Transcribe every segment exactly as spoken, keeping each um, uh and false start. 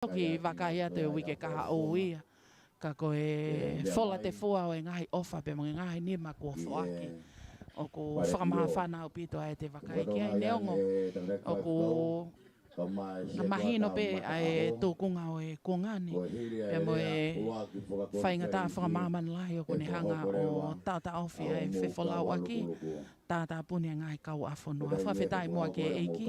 toki vakai atu e uike kahaʻu ia. Ka ko e fola tefua ʻo e ngaahi ʻofa pea mo e ngaahi nima kuo foaki. ʻOku fakamāfana ʻaupito ʻa e vakai ki ai neongo ʻoku mahino pē ʻa e tūkunga ʻo e kuonga ni pea mo e faingataʻa fakamāmani lahi ʻoku ne hanga ʻo taʻotaʻofi ʻa e fefolauʻaki. Tātāpuni ʻa e ngaahi kauʻāfonua. Fakafetaʻi muʻa ki he ʻEiki.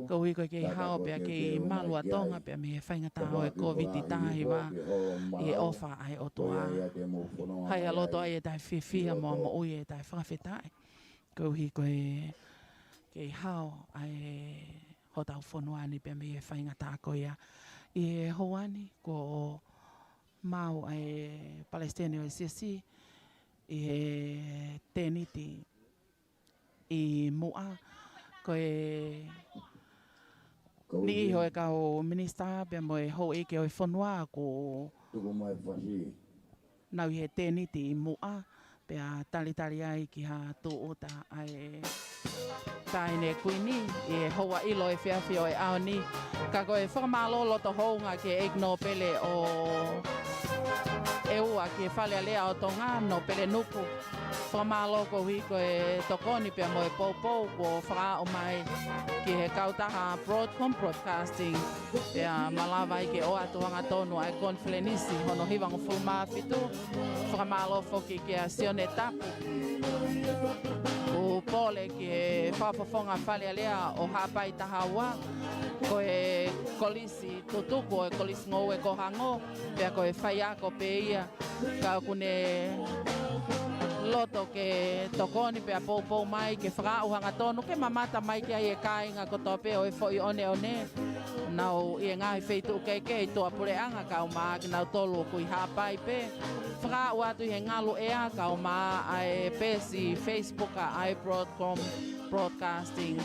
Koeʻuhi ko e kei hao pea kei malu ʻa Tonga pea mei he faingataʻa ʻo e Kōviti taha hiva ʻi he ʻofa ʻa e ʻOtua. Hā e loto ai e taʻefiefia mo e moʻui e taʻefakafetaʻi. Koeʻuhi ko e kei hao ʻa e hotau fonua ni pea mei he faingataʻa ko ia. ʻI he houa ni kuo maʻu ʻa e Palesiteni ʻo e Siasi ʻi he tēniti ʻi muʻa. Ko e niʻihi ʻo e kau minisitā pea mo e houʻeiki ʻo e fonua ʻoku nau ʻi he tēniti ʻi muʻa pea talitali ai ki ha tūʻuta ʻa e Taʻahine Kuini ʻi he houa ʻilo efiafi ʻo e ʻaho ni. Ka ko e fakamālō loto hounga ki he ʻEiki Nōpele ʻo ʻEua ki he Fale Alea ʻo Tonga, Nōpele Nuku. Fakamālō koeʻuhi ko e tokoni pea mo e poupou kuo fakaaʻu mai ki he kautaha Broadcom Broadcasting. Pea malava ai ke ʻoatu hangatonu ʻa e konifelenisi hono hivangofulu mā fitu. Fakamālō foki kia Sione Tapu. ʻOku pole ki he fakafofonga Fale Alea ʻo Haʻapai taha ua. Ko e kolisi tutuku ʻo e Kolisi Ngoue ko Hango. Pea ko e faiako pē ia. Ka ʻoku ne loto ke tokoni pea poupou mai ke fakaaʻu hangatonu ke mamata mai ki ai e kāinga kotoa pē ʻo e foʻi ʻoneʻone. Nau ʻi he ngaahi feituʻu kehekehe ʻi tuʻapuleʻanga kaeʻumaʻā kinautolu ʻoku ʻi Haʻapai pē. Fakaaʻu atu ʻi he ngalu ʻea kaeʻumaʻā ʻa e peesi Facebook ʻa e Broadcom Broadcasting.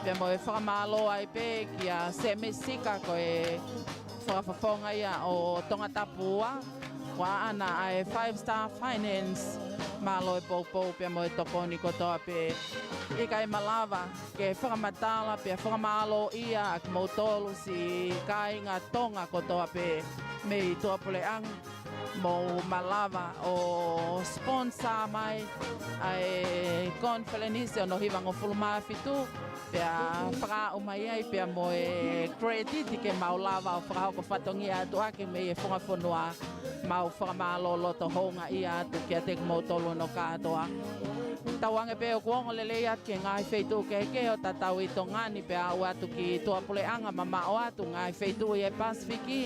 Pea mo e fakamālō ai pē kia Seme Sika ko e fakafofonga ia ʻo Tongatapu ua, ko ʻaʻana ʻa e Five Star Finance, mālō e poupou pea mo e tokoni kotoa pē. ʻIkai malava ke fakamatala pea fakamālōʻia ʻa kimoutolu siʻi kāinga Tonga kotoa pē mei tuʻapuleʻanga. Mou malava ʻo sponsor mai ʻa e konifelenisi hono hivangofulu mā fitu. Pea fakaaʻu mai ai pea mo e credit ke mau lava ʻo fakahoko fatongia atu ʻaki mei he funga fonua. Mau fakamālō loto houngaʻia atu kiate kimoutolu hono kātoa. Tauange pē ʻoku ongo lelei atu ki he ngaahi feituʻu kehekehe ʻo tatau ʻi Tonga ni pea aʻu atu ki tuʻapuleʻanga mamaʻo atu ngaahi feituʻu ʻi he Pasifiki.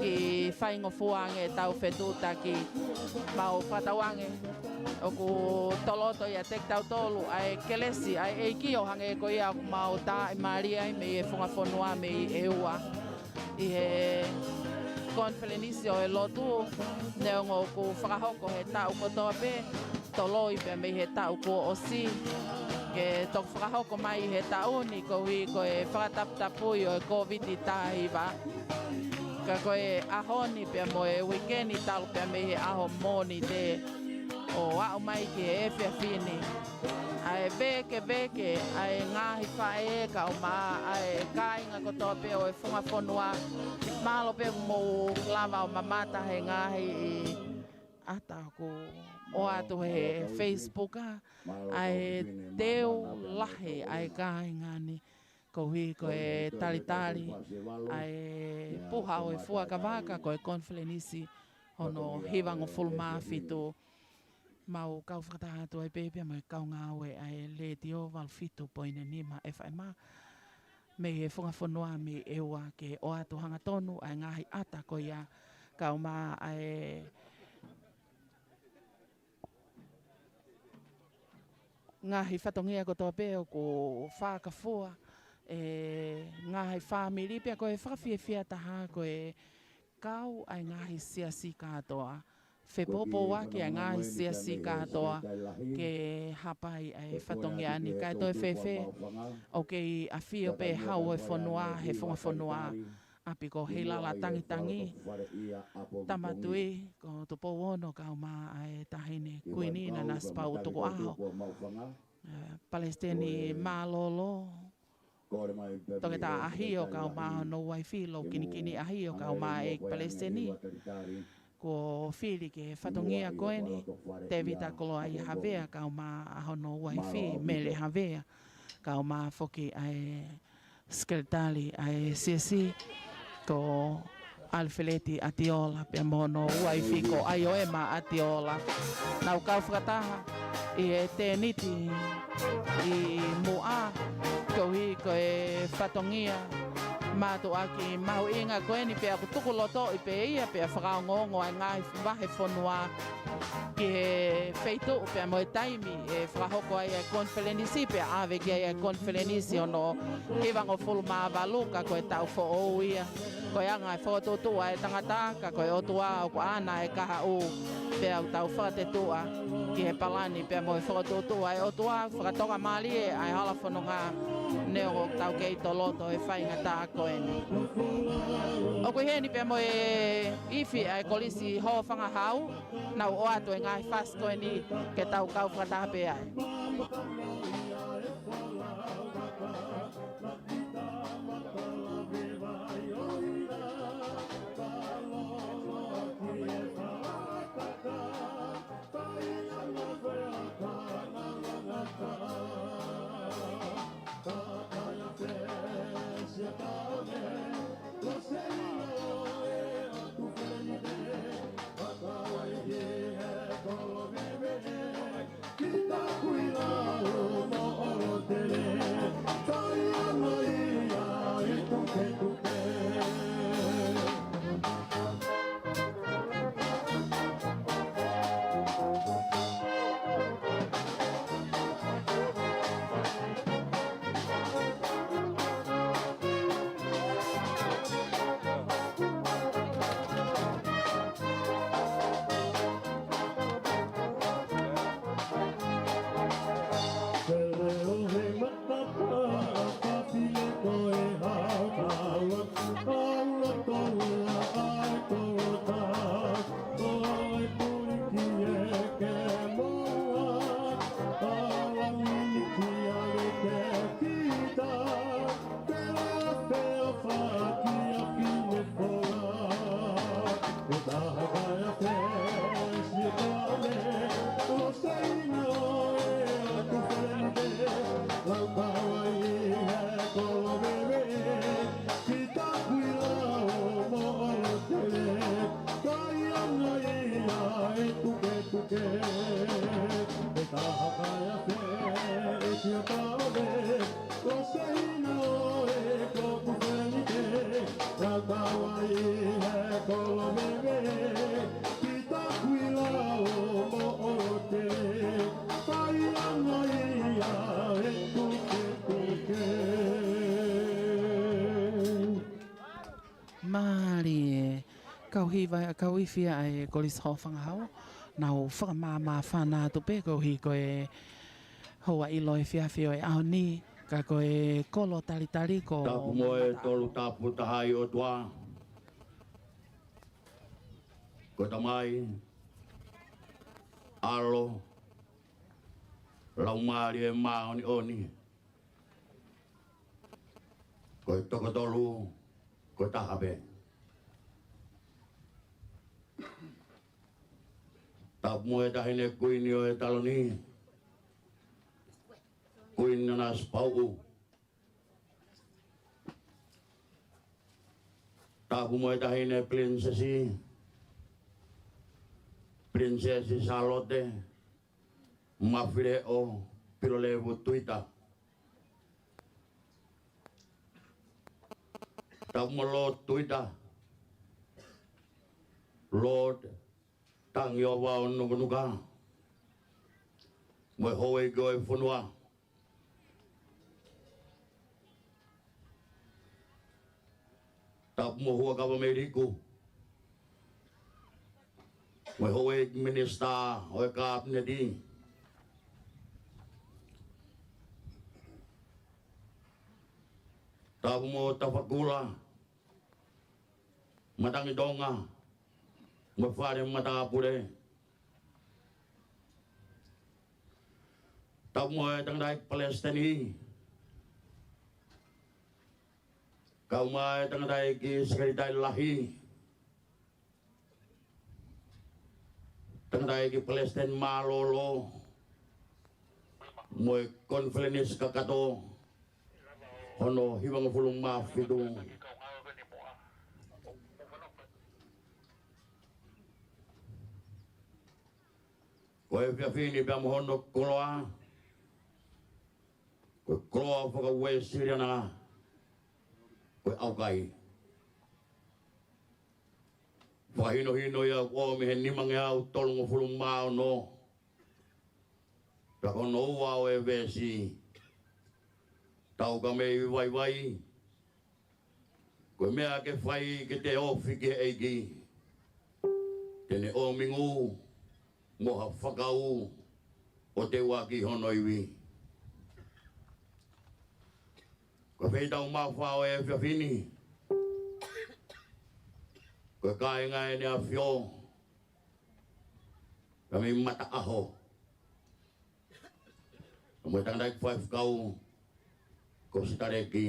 Ke faingofua ange ʻetau fetuʻutaki. Mau fakatauange ʻoku toloto ʻiate kitautolu ʻa e kelesi ʻa e ʻEiki ʻo hangē ko ia ʻoku mau tāʻimālie ai mei he funga fonua mei ʻEua. ʻI he konifelenisi ʻo e lotu, neongo ʻoku fakahoko he taʻu kotoa pē, toloi pē mei he taʻu kuo ʻosi, ke toki fakahoko mai he taʻu ni koeʻuhi ko e fakataputapui ʻo e Kōviti taha hiva. Ka ko e ʻaho ni pea mo e uike ni talu pē mei he ʻaho Mōnite ʻo aʻu mai ki he efiafi ni. ʻA e vēkeveke, ʻa e ngaahi faʻē kaeʻumaʻā ʻa e kāinga kotoa pē ʻo e funga fonua. Mālō pē mou lava ʻo mamata he ngaahi ʻata ʻoku ʻoatu he Facebook ʻa e teu lahi ʻa e kāinga ni. Koeʻuhi ko e talitali ʻa e puha ʻo e fuakavaka ko e konifelenisi hono hivangofulu mā fitu. Mau kau fakataha atu ai pē pea mo e kau ngāue ʻa e Letiō valu fitu poini nima FM mei he funga fonua mei ʻEua ke ʻoatu hangatonu ʻa e ngaahi ʻata ko ia kaeʻumaʻā ʻa e ngaahi fatongia kotoa pē ʻoku fakafua e ngaahi fāmili pea ko e fakafiefia taha ko e kau ʻa e ngaahi siasi kātoa. Fepoupouaki ʻa e ngaahi siasi kātoa ke hapai ʻa e fatongia ni kae toe fēfē ʻoku kei ʻafio pē hau e fonua he funga fonua. ʻApi ko Heilala Tangitangi, Tama Tui, ko Tupou Ono kaeʻumaʻā ʻa e Taʻahine Kuini Nanasipauʻu Tukuʻaho. Palesiteni Mālōlō, Toketā ʻAhio kau mai hono uaifi, Loukinikini ʻAhio kau mai ʻEiki Palesiteni. Kuo fili ki he fatongia ko eni Tēvita Koloaʻia Havea kau mai hono uaifi Mele Havea, kau mai foki ʻa e sekelitali ʻa e siasi ko ʻAlifeleti ʻAtiola pea mo hono uaifi ko ʻAioema ʻAtiola. Nau kau fakataha ʻi he tēniti ʻi muʻa, koeʻuhi ko e fatongia mātuʻaki mahuʻinga ko eni pea ʻoku tukulotoʻi pē ia pea fakaongoongo ʻa e ngaahi vahefonua ki he feituʻu pea mo e taimi ʻe fakahoko ai ʻa e konifelenisi pea ʻave ki ai ʻa e konifelenisi hono hivangofulu mā valu ka ko e taʻu foʻou ia. Ko e anga e fokotuʻutuʻu ʻa e tangata ka ko e ʻOtua ʻoku ʻaʻana ʻa e kahaʻu pea ʻoku tau fakatetuʻa ki he palani pea mo e fokotuʻutuʻu ʻa e ʻOtua fakatoka mālie ʻa e hala fononga neongo ʻoku tau kei toloto he faingataʻa ko eni. ʻOku ʻi heni pea mo e ifi ʻa e Kolisi Hofangahau, nau ʻoatu e ngaahi fasi ko eni ke tau kau fakataha pē ai. Mālie, kau hiva, kau ifi ʻa e Kolisi Hofangahau, nau fakamāmāfana atu pē koeʻuhi ko e houa ʻilo efiafi ʻo e ʻaho ni, ka ko e kolo talitali ko Tapu mo e Mata. Tolu Tapu Tahaʻi ʻOtua, ko e Tamai, ʻAlo, Laumālie Māʻoniʻoni, ko e toko tolu, ko e taha pē. Tapu mo e Taʻahine Kuini ʻo e Taloni, Kuini Nanasipauʻu. Tapu mo e Taʻahine Pilinisesi, Pilinisesi Sālote Mafileʻo Pilolevu Tuita. Tapu mo Lord Tuita, Lord Tangiovao Nukanuka, mo e houʻeiki ʻo e fonua. Tapu mo Huʻakavameiliku, mo e houʻeiki minisitā ʻo e Kapineti. Tapu mo Tafakula, Matangi Tonga, mo e fale matāpule. Tapu mo e Tangataʻeiki Palesiteni, Kau mai e tangataʻeiki sekelitali lahi, tangataʻeiki palesiteni mālōlō, mo e konifelenisi kakato hono hivangofulu mā fitu. Ko e efiafi ni pea mo hono koloa, ko e koloa faka-Uēsiliana, ko e ʻaukai. Fakahinohino ia ʻoku ʻomi he nimangeau tolungofulu mā ono, pea ko hono ua ʻo e veesi: Tau ka mei vaivai, ko e meʻa ke fai ke te ofi ki he ʻEiki, te ne ʻomi ngū mo ha fakaū ʻo teuaki hono ivi. Ko e feitau mafa ʻo e efiafi ni, ko e kāinga ʻEne ʻAfio, ka mei Mataʻaho, mo e tangataʻeiki faifekau ko Sitaleki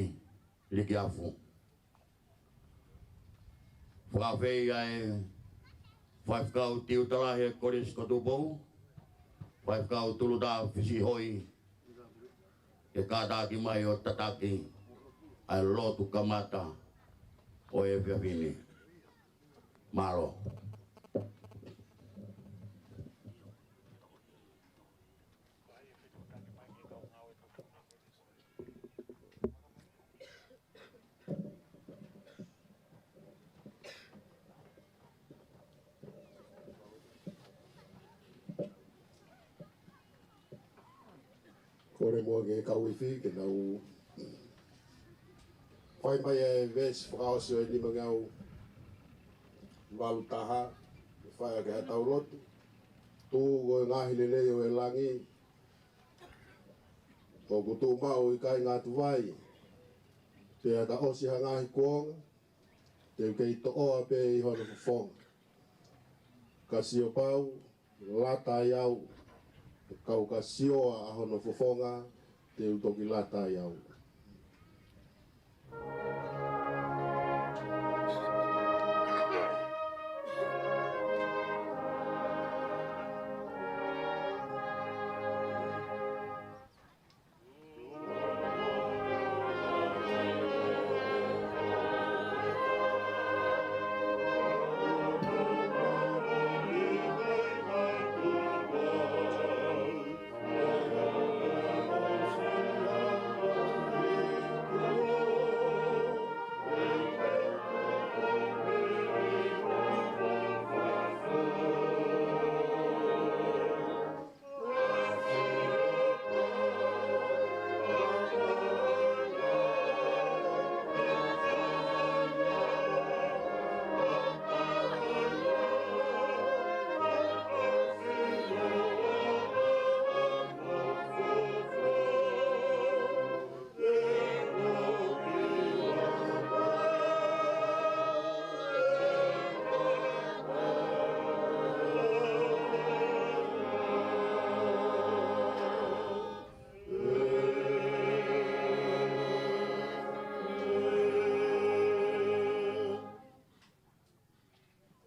Likiafu. Fakaafeʻi ʻa e faifekau tiuta lahi ʻo e Kolisi ko Tupou, faifekau Tuluta Fisihoi, ke kātaki mai ʻo tataki ʻa e lotu kamata ʻo e efiafi ni. Mālō. Kole muʻa ki he kau ifi ke nau fai mai e veesi fakaʻosi ʻo e nimangeau valu taha, ke fai ʻaki haʻatau lotu. Tuku ko e ngaahi lelei ʻo e langi, ʻoku tuʻu maʻu ʻi kāinga atu vai, pea ka ʻosi ha ngaahi kuonga, te u kei toʻoa pē ʻi hono fofonga. Ka sio pau, lata ai au, ka u ka sio ʻa hono fofonga, te u toki lata ai au.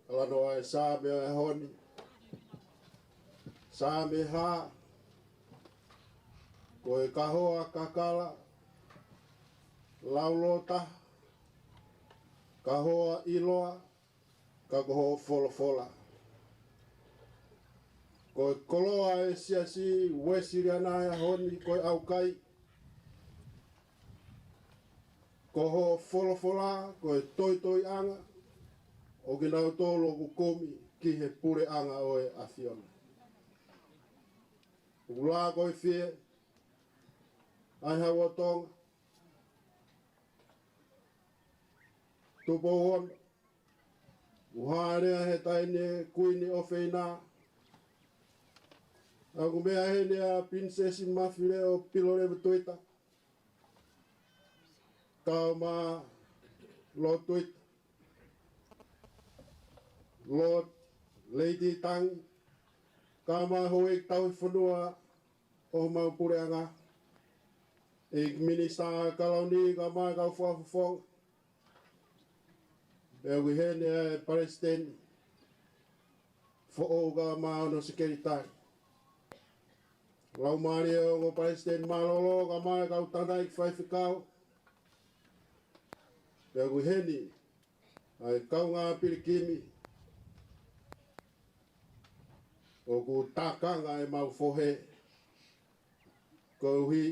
Talanoa e Saame ʻo e ʻaho ni. Saame hā, ko e kahoa kakala, laulōtaha, kahoa ʻiloa, ka ko hoʻo folofola. Ko e koloa e siasi Uēsiliana he ʻaho ni ko e ʻaukai. Ko hoʻo folofola ko e toitoiʻanga ʻo kinautolu ʻoku kumi ki he puleʻanga ʻo e ʻAfiona. ʻOku lā ko e fie ʻa e Hau ʻo Tonga, Tupou Ono, ʻoku hā lea he taʻahine Kuini ʻofeina, ʻoku meʻa heni ʻa Pilinisesi Mafileʻo Pilolevu Tuita, kae ʻumaʻā Lord Tuita, Lord Lady Tangi, kae ʻumaʻā houʻeiki tauhi fonua ʻo homau puleʻanga, ʻEiki Minisitā Kalauni, kae ʻumaʻā e kau fakafofonga, Pea ʻoku ʻi heni ʻa e Palesiteni foʻou kae ʻumaʻā hono Sekelitali. Laumālie ʻo e Palesiteni mālōlō kae ʻumaʻā e kau tangataʻeiki faifekau. Pea ʻoku ʻi heni ʻa e kaungā pilikimi ʻoku takanga ʻemau fohe, koeʻuhi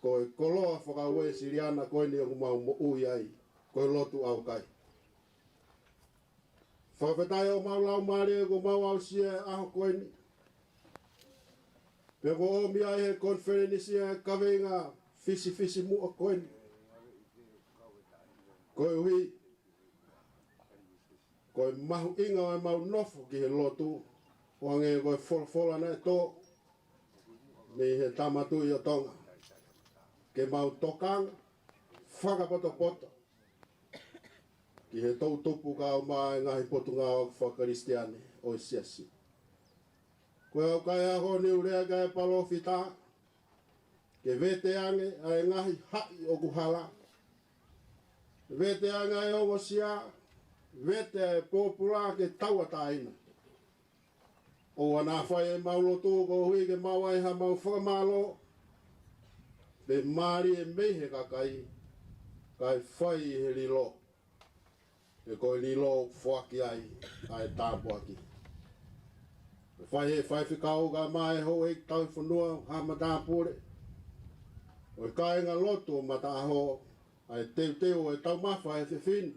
ko e koloa fakauēsiliana ko eni ʻoku mau moʻui ai, ko e lotu ʻaukai. Fakafetaʻi ʻemau laumālie kuo mau aʻusia e ʻaho ko eni. Pea kuo ʻomi ai he konifelenisi ʻa e kaveinga fisifisimuʻa ko eni. Koeʻuhi ko e mahuʻinga ʻo ʻemau nofo ki he lotu, ʻo hangē ko e folofola naʻe tō mei he Tama Tuʻi ʻo Tonga, ke mau tokanga fakapotopoto ki he toʻutupu kae ʻumaʻā e ngaahi potungāue faka-Kalisitiane ʻo e Siasi. Ko e ʻaukai ʻaho ni ʻoku lea ki ai e palōfita, ke vete ange ʻa e ngaahi haʻi ʻoku hala, vete ange ʻa e ongosia, vete ʻa e pōpula ke tauʻatāina. ʻOua naʻa fai ʻemau lotu koeʻuhi ke maʻu ai haʻamau fakamālō pe mālie mei he kakai, kae fai ʻi he lilo. He ko e lilo ʻoku foaki ai ʻa e tāpuaki. Fai ʻe he faifekau kae ʻumaʻā e houʻeiki tauhi fonua, haʻa matāpule, ʻo e kāingalotu ʻo Mataʻaho, ʻa e teuteu ʻo e taumafa ʻa e efiafi ni.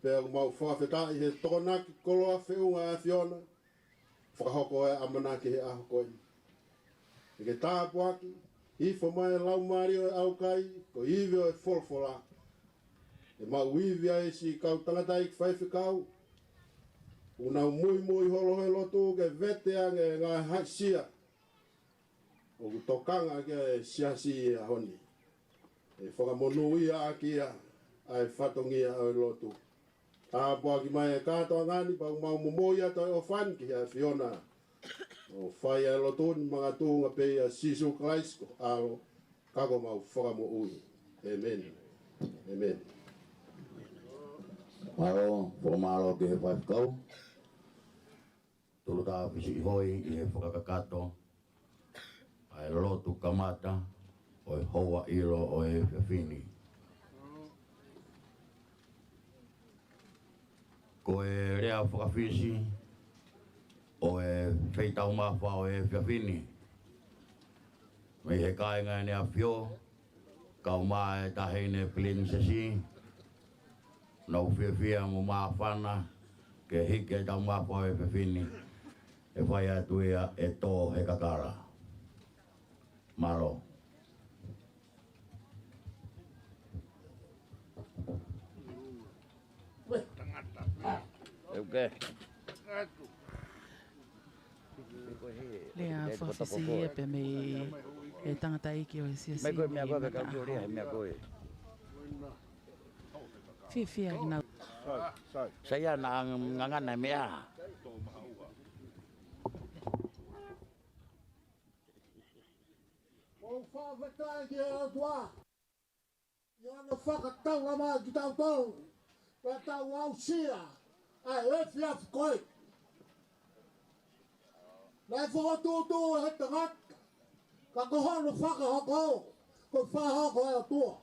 Pea ʻoku mau fakafetaʻi he tokonaki koloa feʻunga ʻa e ʻAfiona fakahoko e ʻamanaki he ʻaho ko eni. ʻEiki tāpuaki, hifo mai e laumālie ʻo e ʻaukai, ko e ivi ʻo e folofola, ʻemau ivi ai siʻi kau tangataʻeiki faifekau ʻoku nau muimui holo he lotu ke vete ange e ngaahi haʻisia ʻoku tokanga ki ai e Siasi he ʻaho ni. ʻE fakamonūʻia ʻaki ia ʻa e fatongia ʻo e lotu. Tāpuaki mai e kātoanga ni, pea ʻoku mau momoi atu e ʻofa ni ki he ʻAfiona, ʻo fai ʻa e lotu ni makatuʻunga pē ʻia Sīsū Kalaisi ko ho ʻAlo, ka ko homau Fakamoʻui. ʻĒmeni. ʻĒmeni. Mālō, fakamālō ki he faifekau Tuluta Fisiʻihoi ʻi he fakakakato ʻa e lotu kamata ʻo e houa ʻilo ʻo e efiafi ni. Ko e lea faka-Fisi ʻo e feitaumafa ʻo e efiafi ni, mei he kāinga ʻEne ʻAfio, kau mai e Taʻahine Pilinisesi, nau fiefia mo māfana ke hiki e taumafa ʻo e efiafi ni, ʻe fai atu ia ʻe tō he kakala. Mālō. Uke. Lea faka-Fisi ia pea mei he tangataʻeiki ʻo e Siasi mei Mataʻaho. Fiefia kinautolu. Sai ia, naʻa ngangana e meʻa. ʻOku fakafetaʻi ki he ʻOtua ʻi hono fakataulama kitautolu, pea tau aʻusia ʻa e efiafi ko ē. Naʻe fokotuʻutuʻu ʻe he tangata, ka ko hono fakahoko, ko e fakahoko ʻa e ʻOtua.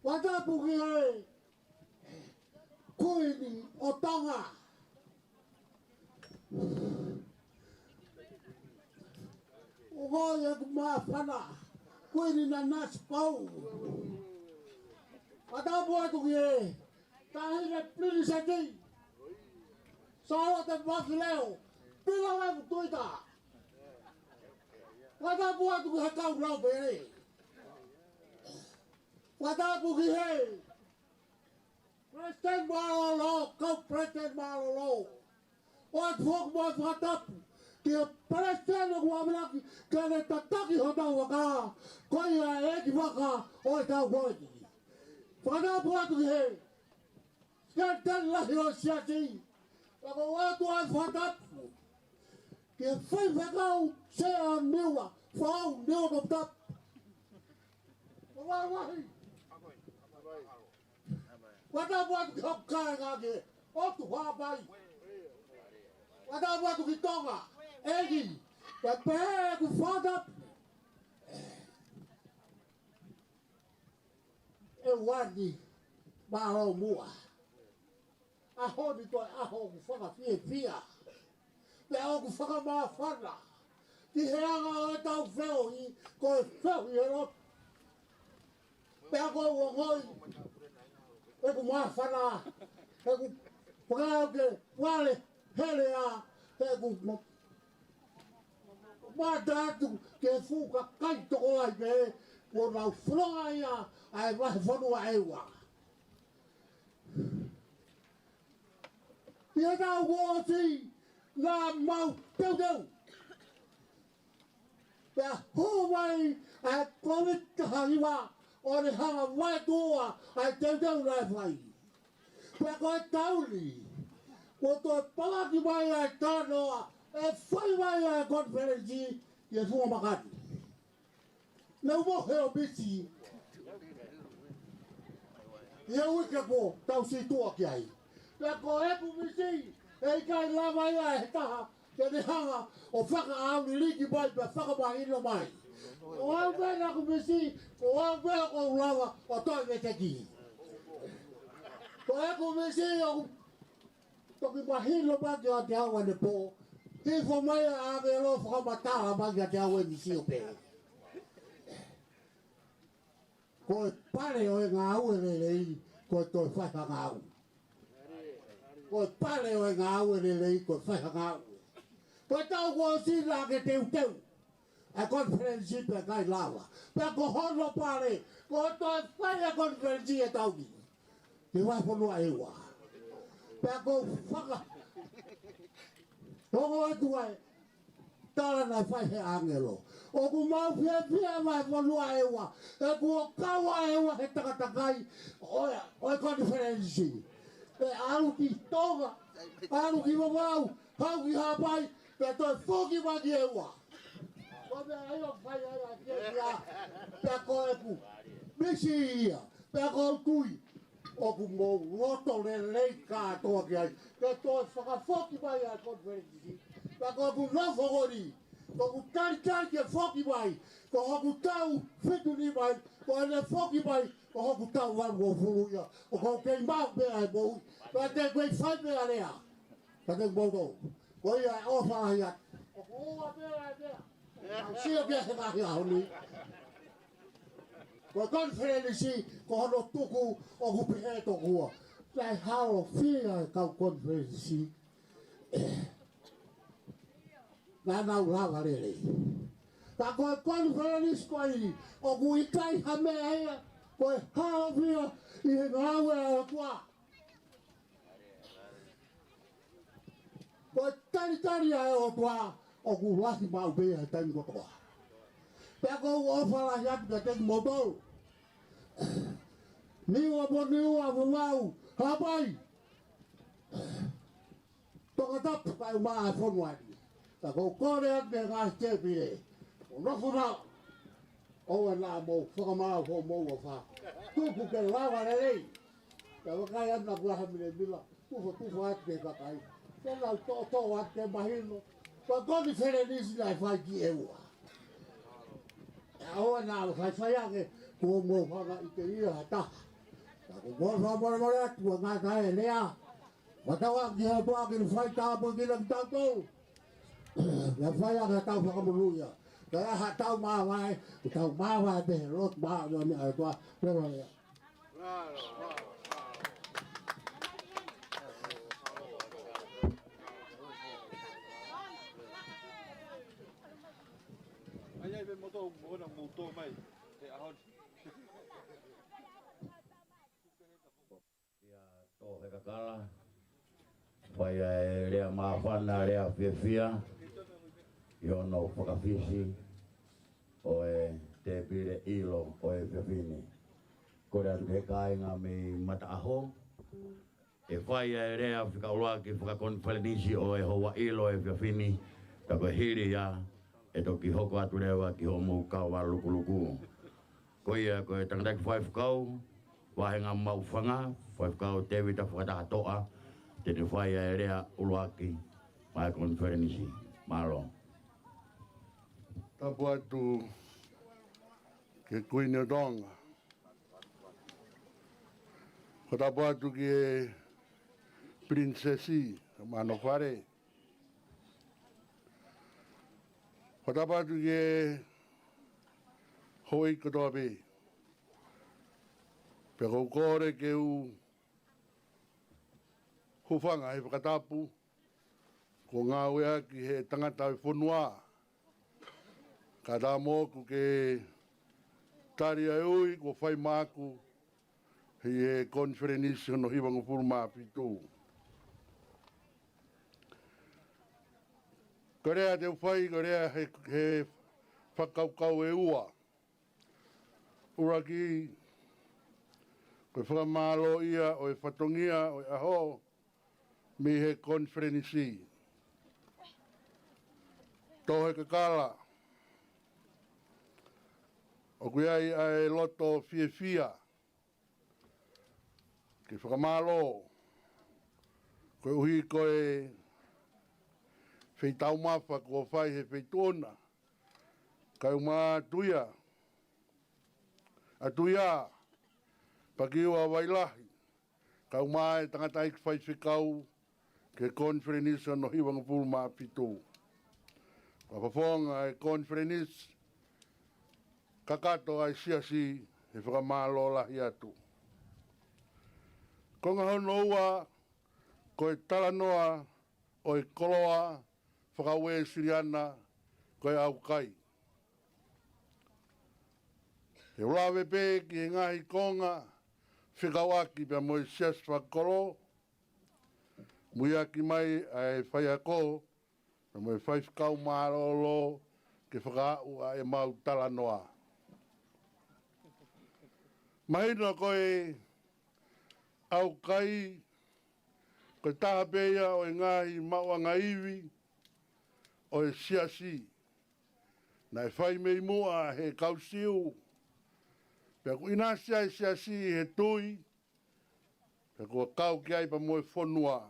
Fakatapu ki he Kuini ʻo Tonga. ʻOku ʻi ai ʻeku māfana, Kuini Nanasipauʻu. Fakatapu atu ki he Taʻahine Pilinisesi Sālote Uakileo Pilolevu Tuita. Fakatapu atu ki he kau lau pele. Fakatapu ki he Palesiteni mālōlō, kau palesiteni mālōlō. ʻOatu foki mo e fakatapu ki he palesiteni ʻoku ʻamanaki ke ne tataki hotau vaka, ko ia e ʻeikivaka ʻo e tau ko eni. Fakatapu atu ki he Sekelitali Lahi ʻo e Siasi. Pea ʻoku ou ʻoatu ʻa e fakatapu ki he faifekau Sea Niua, Foʻou Niua Toputapu. Ko e lahi. Fakatapu atu ki hoku kāinga ki he ʻOtu Haʻapai. Fakatapu atu ki Tonga, ʻEiki, pea pehē ʻeku fakatapu ʻe Uani Mālōmuʻa. ʻAho ni ko e ʻaho ʻoku fakafiefia. Pea ʻoku fakamāfana ki he anga ʻo ʻetau feohi, ko e feohi ʻi he lotu. Pea ʻoku ou ongoʻi ʻeku māfana, ʻeku pau ke vale hele ā, ʻeku ma-, mata atu ki he fuʻu kakai tokolahi pē, kuo nau fononga ia ʻa e vahefonua ʻEua. ʻI heʻetau kuo ʻosi, naʻa mau teuteu. Pea hū mai ʻa e Kōviti taha hiva ʻo ne hanga ʻo vaetuʻua ʻa e teuteu naʻe fai. Pea ko e taʻu ni, kuo toe palaki mai ʻa e talanoa ʻe fai mai ʻa e konifelenisi ʻi he funga maka ni. Naʻa mau mohe ʻo misi ʻi he uike kuo tau situʻa ki ai. Pea ko ʻeku misi, ʻe ʻikai lava ia ʻe he taha ke ne hanga ʻo fakaʻauliliki mai pea fakamahino mai. Ko au pē naʻa ku misi, ko au pē ʻoku ou lava ʻo toe veteki. Ko ʻeku misi ʻoku toki mahino mai kiate au ʻanepō, hifo mai ʻa e ʻāngelo ʻo fakamatala mai kiate au e misi ʻo pehē: Ko e pale ʻo e ngāue lelei, ko e toe fai ha ngāue. Ko e pale ʻo e ngāue lelei, ko e fai ha ngāue. Ko e taʻu kuo ʻosi naʻa ke teuteu ʻa e konifelenisi pea ʻikai lava. Pea ko hono pale, ko e toe fai ʻa e konifelenisi ʻi he taʻu ni. Ki he vahefonua ʻEua. Pea ʻoku ou faka-, ongo atu ai, tala naʻe fai he ʻāngelo. ʻOku mau fiefia vahefonua ʻEua. He kuo kau ʻa ʻEua he takatakai ʻo e, ʻo e konifelenisi. ʻE ʻalu ki Tonga, ʻalu ki Vavaʻu, haʻu ki Haʻapai, pea toe foki mai ki ʻEua. Ko e meʻa ia ʻoku fai ai ʻa e fiefia. Pea ko ʻeku misi ia. Pea ʻoku ou tui ʻoku mou loto lelei kātoa ki ai. Ke toe fakafoki mai ʻa e konifelenisi. Pea ko ʻeku nofo ko eni, ko ʻeku talitali ke foki mai, ko hoku taʻu fitu nima, ko ʻene foki mai, ko hoku taʻu valungofulu ia. ʻOku ou kei maʻu pē ʻa e moʻui. Pea te u kei fai pē ʻa e lea. Ka te mou tō. Ko ia ʻofa ai atu. ʻOku ua pē ʻa e meʻa. Sio ki he ngaahi ʻaho ni. Ko e konifelenisi, ko hono tuku ʻoku pehē tokua. Naʻe hao fia e kau konifelenisi. Naʻa nau lava lelei. Ka ko e konifelenisi ko eni, ʻoku ʻikai ha meʻa ia, ko e hao fia ʻi he ngāue ʻa e ʻOtua. Ko e talitali ʻa e ʻOtua ʻoku lahi maʻu pē ia he taimi kotoa. Pea ʻoku ou ʻofa lahi atu kiate kimoutolu. Niua mo Niua, Vavaʻu, Haʻapai, Tongatapu, kae ʻumaʻā e fonua ni. Pea ʻoku ou kole atu ki he ngaahi tēpile, ʻo nofo maʻu. ʻOua naʻa mou fakamaau hoʻomou ʻofa. Tuku ke lava lelei. Pea vakai atu naʻa ku ʻi ai ha milemila, tufatufa atu ki he kakai. Ke nau toʻotoʻo atu ke mahino ko e konifelenisi naʻe fai ki ʻEua. ʻOua naʻa faifai ange kuo mou hanga ʻo ʻikai ha taha. Ka ko e fakamolemole atu ʻa e ngaahi lea. Fakatauange ki he ʻOtua ke ne fai tāpuekina kitautolu. Naʻa fai ange ha tau fakamonūʻia. Ka ʻi ai ha tau māvae, ko e tau māvae pē he lotu māʻoniʻoni ʻa e ʻOtua. Leva lea. Ai, ai, pē moto, mona moto mai. He ʻaho ni. Ia tō he kakala, fai ʻa e lea māfana, lea fiefia, ʻi hono fakafisi ʻo e tēpile ʻilo ʻo e efiafi ni. Kole atu ki he kāinga mei Mataʻaho, ʻe fai ʻa e lea fika ʻuluaki fakakonifelenisi ʻo e houa ʻilo ʻo e efiafi ni, ka ko e hili ia, ʻe toki hoko atu leva ki hoʻomou kava lukuluku. Ko ia, ko e tangataʻeiki faifekau, Vāhenga Maʻufanga, Faifekau Tēvita Fakatahatoʻa, te ne fai ʻa e lea ʻuluaki maʻá e konifelenisi. Mālō. Tapu atu ki he Kuini ʻo Tonga. Ko tapu atu ki he Pilinisesi ʻo Manofale. Ko tapu atu ki he houʻeiki kotoa pē. Pea ʻoku ou kole ke u hūfanga he fakatapu kuo ngāueʻaki ʻe he tangata ʻo e fonua. Kae ʻatā moʻoku ke tali ʻa e ui kuo fai maʻaku ʻi he konifelenisi hono hivangofulu mā fitu. Ko e lea te u fai, ko e lea he, he fakakaukau ʻe ua. ʻUluaki, ko e fakamālōʻia ʻo e fatongia ʻo e ʻaho mei he konifelenisi. Tohi kakala, ʻoku ʻi ai ʻa e loto fiefia ke fakamālō koeʻuhi ko e feitaumafa kuo fai he feituʻu na, kae ʻumaʻā ʻa Tuia, ʻa Tuia Pakiua Vailahi, kae ʻumaʻā e tangataʻeiki faifekau ki he konifelenisi hono hivangofulu mā fitu. Ko e fofonga ʻo e konifelenisi kakato ʻa e siasi, he fakamālō lahi atu. Konga hono ua, ko e talanoa ʻo e koloa fakauēsiliana ko e ʻaukai. Te u lave pē ki he ngaahi konga fekauʻaki pea mo e siasi fakakolo, muiaki mai ʻa e faiako pea mo e faifekau mālōlō ke fakaaʻu ʻa ʻemau talanoa. Mahino ko e ʻaukai ko e taha pē ia ʻo e ngaahi maʻuʻanga ivi ʻo e siasi. Naʻe fai mei muʻa he kau Siu, pea kuo ʻinasi ai e siasi ʻi he tui, pea kuo kau ki ai pea mo e fonua.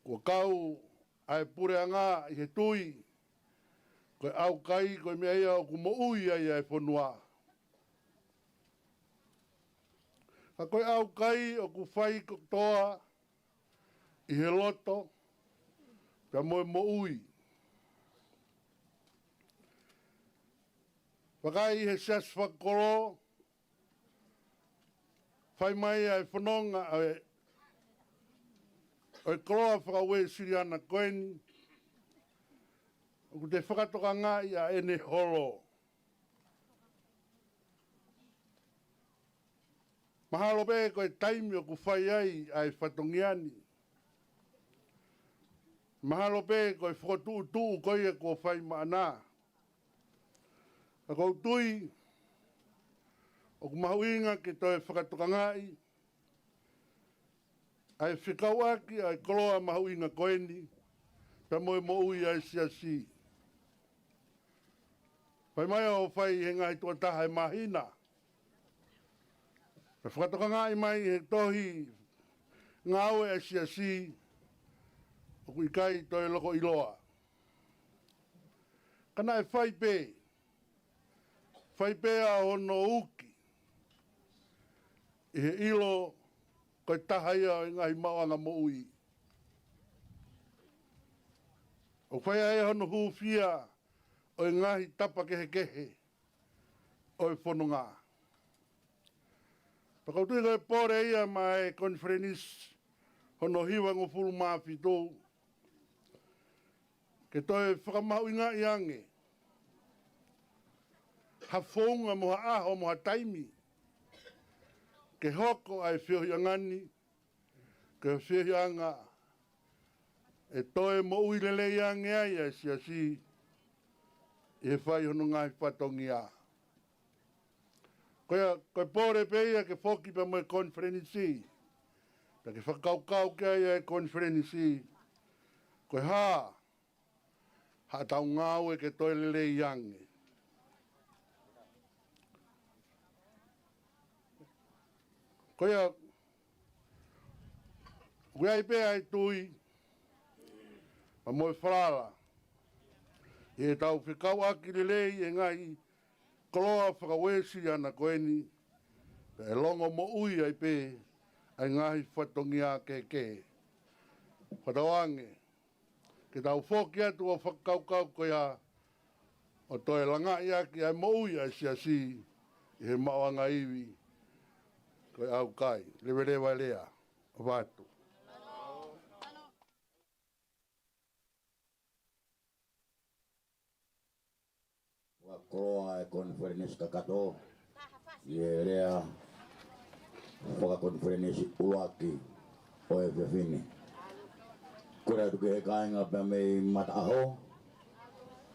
Kuo kau ʻa e puleʻanga ʻi he tui, ko e ʻaukai ko e meʻa ia ʻoku moʻui ai ʻa e fonua. Ka ko e ʻaukai ʻoku fai kotoa ʻi he loto pea mo e moʻui. Vakai he siasi fakakolo, fai mai ʻa e fononga ʻo e, ʻo e koloa fakauēsiliana ko eni, ʻoku te fakatokangaʻi ʻa ʻene holo. Mahalo pē ko e taimi ʻoku fai ai ʻa e fatongia ni. Mahalo pē ko e fokotuʻutuʻu ko ia kuo fai maʻana. Ka ʻoku ou tui ʻoku mahuʻinga ke toe fakatokangaʻi ʻa e fekauʻaki ʻa e koloa mahuʻinga ko eni pea mo e moʻui ʻa e siasi. Fai mai ʻo fai he ngaahi tuʻo taha ʻi he māhina, pea fakatokangaʻi mai he tohi ngāue ʻa e siasi, ʻoku ʻikai toe loko ʻiloa. Ka naʻe fai pē, fai pē ʻa hono uki ʻi he ʻilo ko e taha ia ʻo e ngaahi maʻuʻanga moʻui. ʻOku fai ai hono hūfia ʻo e ngaahi tapa kehekehe ʻo e fononga. Pea ʻoku ou tui ko e pole ia maʻá e konifelenisi hono hivangofulu mā fitu, ke toe fakamahuʻingaʻi ange ha founga mo ha ʻaho mo ha taimi ke hoko ʻa e feohiʻanga ni ko e feohiʻanga ʻe toe moʻui lelei ange ai ʻa e siasi ʻi he fai hono ngaahi fatongia. Ko ia, ko e pole pē ia ke foki pea mo e konifelenisi, pea ke fakakaukau ki ai ʻa e konifelenisi, ko e hā haʻatau ngāue ke toe lelei ange. Ko ia, ʻoku ʻi ai pē ʻa e tui, pea mo e falala, ʻi heʻetau fekauʻaki lelei ʻi he ngaahi koloa faka-Uēsiliana ko eni, pea ʻe longomoʻui ai pē ʻa e ngaahi fatongia kehekehe. Fakatauange, ke tau foki atu ʻo fakakaukau ko ia ʻo toe langaʻi ʻaki ʻa e moʻui ʻa e siasi ʻi he maʻuʻanga ivi ko e ʻaukai. Leveleva e lea. ʻOfa atu. Fakakoloa e konifelenisi kakato ʻi he lea fakakonifelenisi ʻuluaki ʻo e efiafi ni. Kole atu ki he kāinga pea mei Mataʻaho,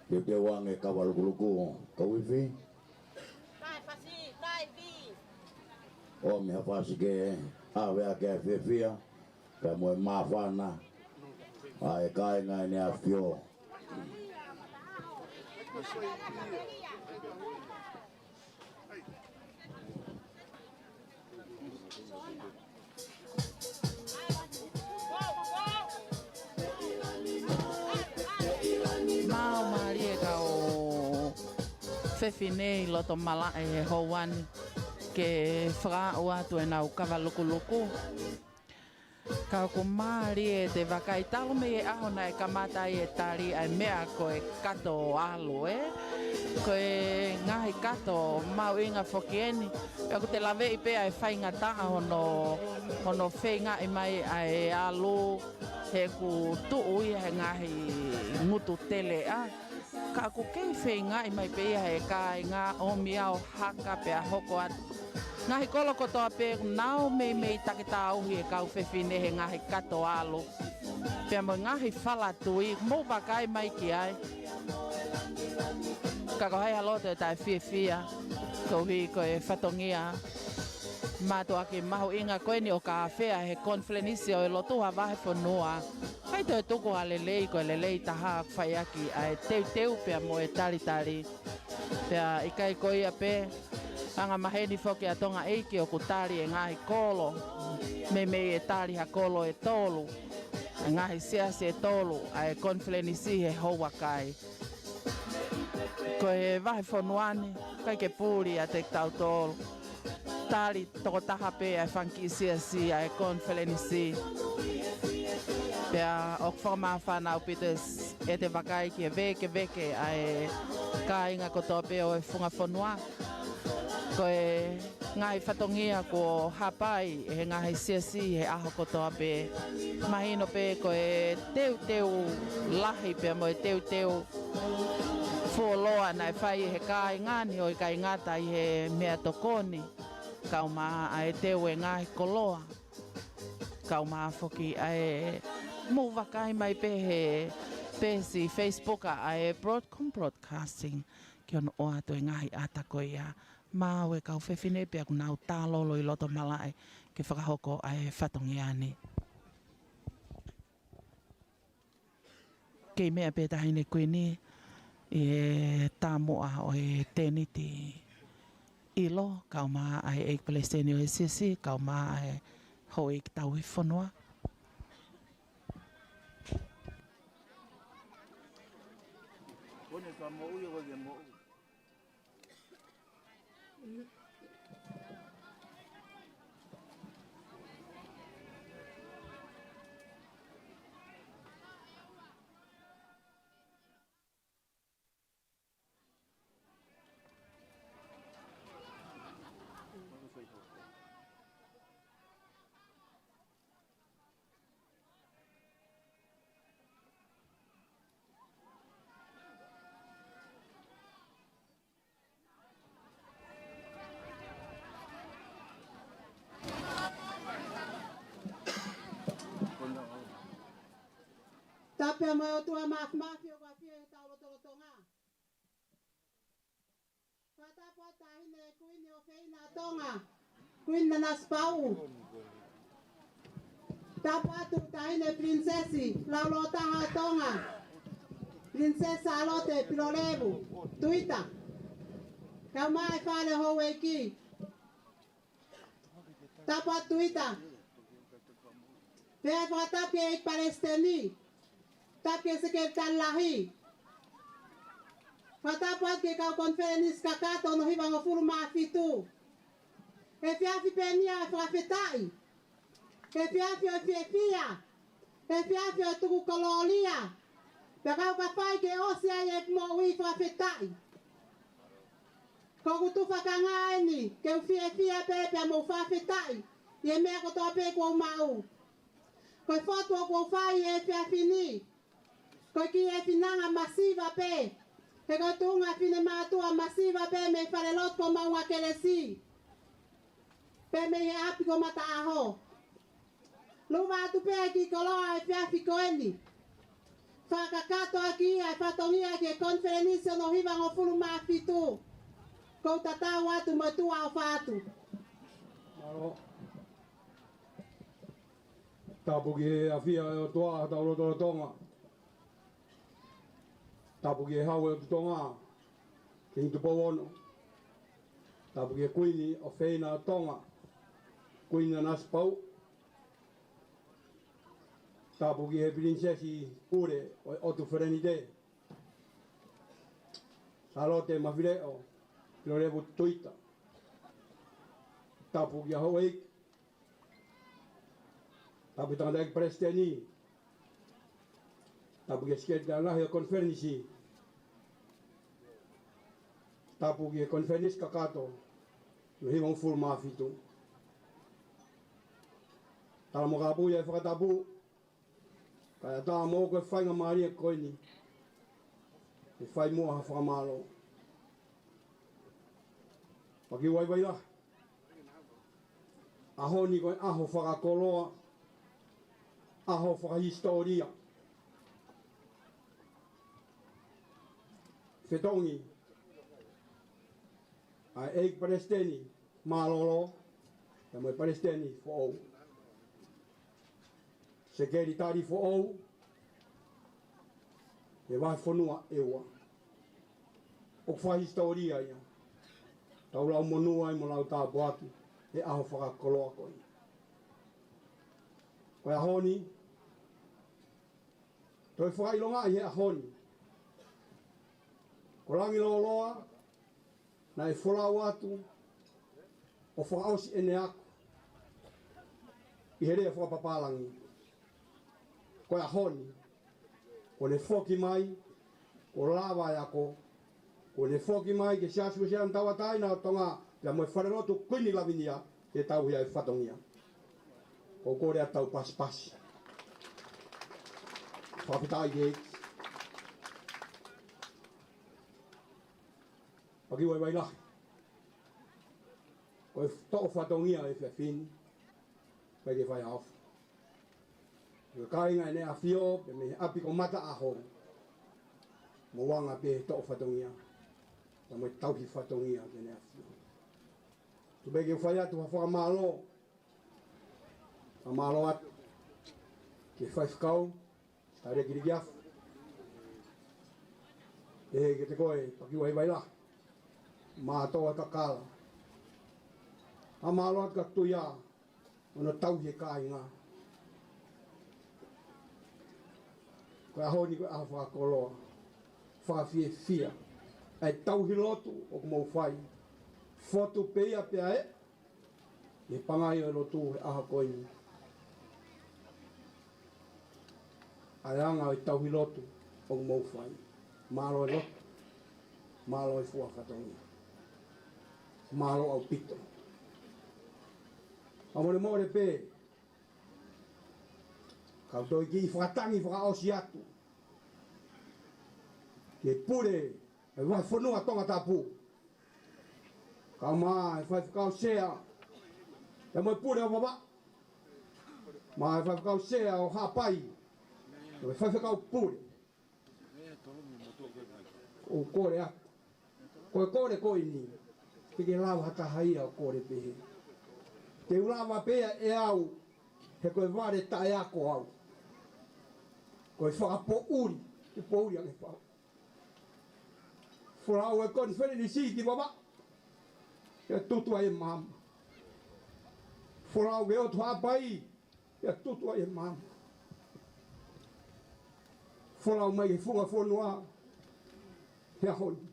teuteu ange kava lukuluku, ka uifi. ʻOmi ha fasi ke ʻave ʻaki ʻa e fiefia pea mo e māfana ʻa e kāinga ʻEne ʻAfio. Mālō mālie kau fefine ʻi loto malaʻe he houa ni ke fakaaʻu atu ʻenau kava lukuluku. Ka ʻoku mālie ʻete vakai talu mei he ʻaho naʻe kamata ai e tali ʻa e meʻa ko e kato ʻalu, ē? Ko e ngaahi kato mahuʻinga foki eni. Pea ʻoku te laveʻi pē ʻa e faingataʻa hono, hono feingaʻi mai ʻa e ʻalu he ʻoku tuʻu ia he ngaahi ngutu teleʻa. Ka ʻoku kei feingaʻi mai pē ia he kāinga ʻomi ʻo haka pea hoko atu. Ngaahi kolo kotoa pē ʻoku nau meimei taki tauhi e kau fefine he ngaahi kato ʻalu pea mo e ngaahi falatui, mou vakai mai ki ai. Ka ko hai ha loto ʻe taʻefiefia koeʻuhi ko e fatongia mātuʻaki mahuʻinga ko eni ʻoku ʻafea he konifelenisi ʻo e lotu ha vahefonua. ʻIkai toe tuku ha lelei, ko e lelei taha ʻoku fai ʻaki ʻa e teuteu pea mo e talitali. Pea ʻikai ko ia pē, angamaheni foki ʻa Tonga ʻEiki ʻoku tali e ngaahi kolo, meimei ʻe tali ha kolo ʻe tolu, e ngaahi siasi ʻe tolu ʻa e konifelenisi he houa kai. Ko e vahefonua ni, ʻikai ke puli ʻiate kitautolu. Tali tokotaha pē ʻa e fanga kiʻi siasi ʻa e konifelenisi. Pea ʻoku fakamāfana ʻaupito ʻete vakai ki he vēkeveke ʻa e kāinga kotoa pē ʻo e funga fonua. Ko e ngaahi fatongia kuo hapai ʻe he ngaahi siasi he ʻaho kotoa pē. Mahino pē ko e teuteu lahi pea mo e teuteu fuoloa naʻe fai ʻe he kāinga ni, ʻo ʻikai ngata ʻi he meʻatokoni, kae ʻumaʻā ʻa e teu e ngaahi koloa, kae ʻumaʻā foki ʻa e, mou vakai mai pē he peesi Facebook ʻa e Broadcom Broadcasting, ke ono ʻoatu e ngaahi ʻata ko ia. Maʻu e kau fefine pea ʻoku nau tālolo ʻi loto malaʻe ke fakahoko ʻa e fatongia ni. Kei meʻa pē Taʻahine Kuini ʻi he taumuʻa ʻo e tēniti ʻilo, kae ʻumaʻā ʻa e ʻEiki Palesiteni ʻo e Siasi, kae ʻumaʻā ʻa e houʻeiki tauhi fonua. Tapu mo e ʻOtua Māfimafi ʻoku ʻafio ʻi hotau lotolotonga. Fakatapu atu Taʻahine Kuini ʻOfeina ʻo Tonga, Kuini Nanasipauʻu. Tapu atu Taʻahine Pilinisesi Laulōtaha ʻo Tonga, Pilinisesi Sālote Pilolevu Tuita, kae ʻumaʻā e fale houʻeiki. Tapu atu Tuita. Pea fakatapu ki he ʻEiki Palesiteni. Tapu ki he Sekelitali Lahi. Fakatapu atu ki he kau konifelenisi kakato hono hivangofulu mā fitu. Efiafi pē eni ʻo e fakafetaʻi. Efiafi ʻo e fiefia. Efiafi ʻo e tuku kolōlia. Pea kapau ʻe fai ke ʻosi ai e moʻui, fakafetaʻi. Ko ʻeku tufakanga eni, ke u fiefia pē pea mo fakafetaʻi ʻi he meʻa kotoa pē kuo u maʻu. Ko e fotu ʻoku ou fai he efiafi ni, ko e kiʻi finanga masiva pē. He ko e tuʻunga finemātuʻa masiva pē mei falelotu ko Maunga Kelesi, pea mei he ʻapi ko Mataʻaho. Luva atu pē ki he koloa ʻo e efiafi ko eni. Fakakakato ʻaki ʻa e fatongia ki he konifelenisi hono hivangofulu mā fitu. Ko u tatau atu mo tuʻa ʻofa atu. Mālō. Tapu ki he ʻafio ʻa e ʻOtua ʻi hotau lotolotonga. Tapu ki he Hau ʻo e ʻOtu Tonga, Kingi Tupou Ono. Tapu ki he Kuini ʻofeina ʻo Tonga, Kuini Nanasipauʻu. Tapu ki he Pilinisesi Pule ʻo e ʻOtu Felenite, Sālote Mafileʻo Pilolevu Tuita. Tapu ki he houʻeiki. Tapu ki he tangataʻeiki palesiteni. Tapu ki he Sekelitali Lahi ʻo e konifelenisi. Tapu ki he konifelenisi kakato hono hivangofulu mā fitu. Tala mo kāpui ʻa e fakatapu, kae ʻatā moʻoku e faingamālie ko eni ke fai muʻa ha fakamālō. Pea ʻoku ou vaivai lahi. ʻAho ni ko e ʻaho fakakoloa, ʻaho fakahisitōlia. Fetongi ʻa e ʻEiki Palesiteni mālōlō, pea mo e Palesiteni foʻou, Sekelitali foʻou, he vahefonua ʻe ua. ʻOku fakahisitōlia ia. Tau lau monū ai mo lau tāpuaki he ʻaho fakakoloa ko ia. Ko e ʻaho ni, toe fakaʻilongaʻi he ʻaho ni, ko Langilōloa naʻe folau atu ʻo fakaʻosi ʻene ako ʻi he lea fakapapālangi. Ko e ʻaho ni, kuo ne foki mai, kuo lava e ako, kuo ne foki mai ki he Siasi Uēsiliana Tauʻatāina ʻo Tonga, pea mo e Falelotu Kuini Lavinia, ke tauhi ʻa e fatongia. ʻOku ou kole atu ʻa e pasipasi. Fakafetaʻi ki he ʻEiki. Pea ʻoku ou vaivai lahi. Ko e toʻo fatongia ʻo e efiafi ni, ʻikai ke fai ha ʻofa. Ko e kāinga ʻEne ʻAfio, pea mei he ʻapi ko Mataʻaho, mo anga pē he toʻo fatongia, pea mo e tauhi fatongia ki Heʻene ʻAfio. Tuku pē ke u fai atu ha fakamālō, fakamālō atu ki he faifekau, Talēkiliki Afu. Pehē kiate koe, Pakiu Vaivailahi, Matoa Kakala. Fakamālō atu kia Tuia, hono tauhi e kāinga. Ko e ʻaho ni ko e ʻaho fakakoloa, fakafiefia. ʻA e tauhi lotu ʻoku mou fai, fotu pē ia pea ʻe ʻi he pangai ʻo e lotu he ʻaho ko eni. ʻA e anga ʻo e tauhi lotu ʻoku mou fai. Mālō e lotu. Mālō e fua fatongia. Mālō ʻaupito. Fakamolemole pē, kau toe kiʻi fakatangi fakaʻosi atu ki he pule ʻo e Vahefonua Tongatapu, kae ʻumaʻā e Faifekau Sea, pea mo e Pule ʻo Vavaʻu, mo e Faifekau Sea ʻo Haʻapai, mo e Faifekau Pule. ʻOku ou kole atu, ko e kole ko eni, ke ke lava ha taha ia ʻo kole pehē. Te u lava pē ia ʻe au, he ko e vale taʻeako au. Ko e fakapoʻuli, ke poʻuli ange pau. Folau e konifelenisi ki Vavaʻu, ke tutu ai e maama. Folau ki he ʻOtu Haʻapai, ʻe tutu ai e maama. Folau mai ki he funga fonua, he ʻaho ni.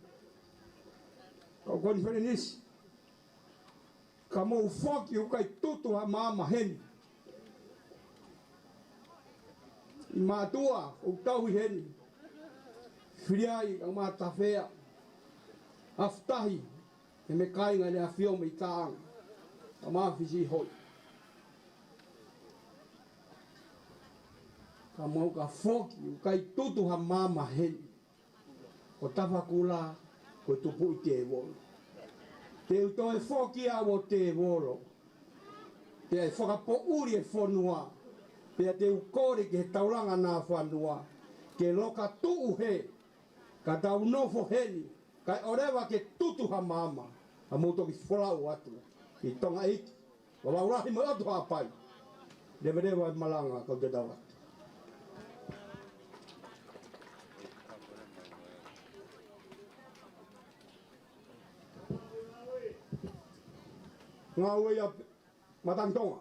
Kau konifelenisi, ka mou foki ʻoku ʻikai tutu ha maama heni. ʻI mātuʻa, ʻoku tauhi heni. Fili ai, ka mā tafea. Aftahi, he meʻa kāinga ʻEne ʻAfio mei Taʻanga. Ka mā fisi hoi. Ka mou ka foki, ʻoku ʻikai tutu ha maama heni. Ko Tafakula, ko e tupuʻi tēvolo. Te u toe foki au ʻo tēvolo. Pea ʻe fakapoʻuli e fonua. Pea te u kole ki he taulanga nāfanua. Ke loka tuʻu he. Ka tau nofo heni. Kae ʻoleva ke tutu ha maama. Ka mou toki folau atu. ʻI Tonga ʻEiki. Folau lahi mo e ʻOtu Haʻapai. Leveleva e malanga kau te tau atu. Ngāue ia Matangi Tonga.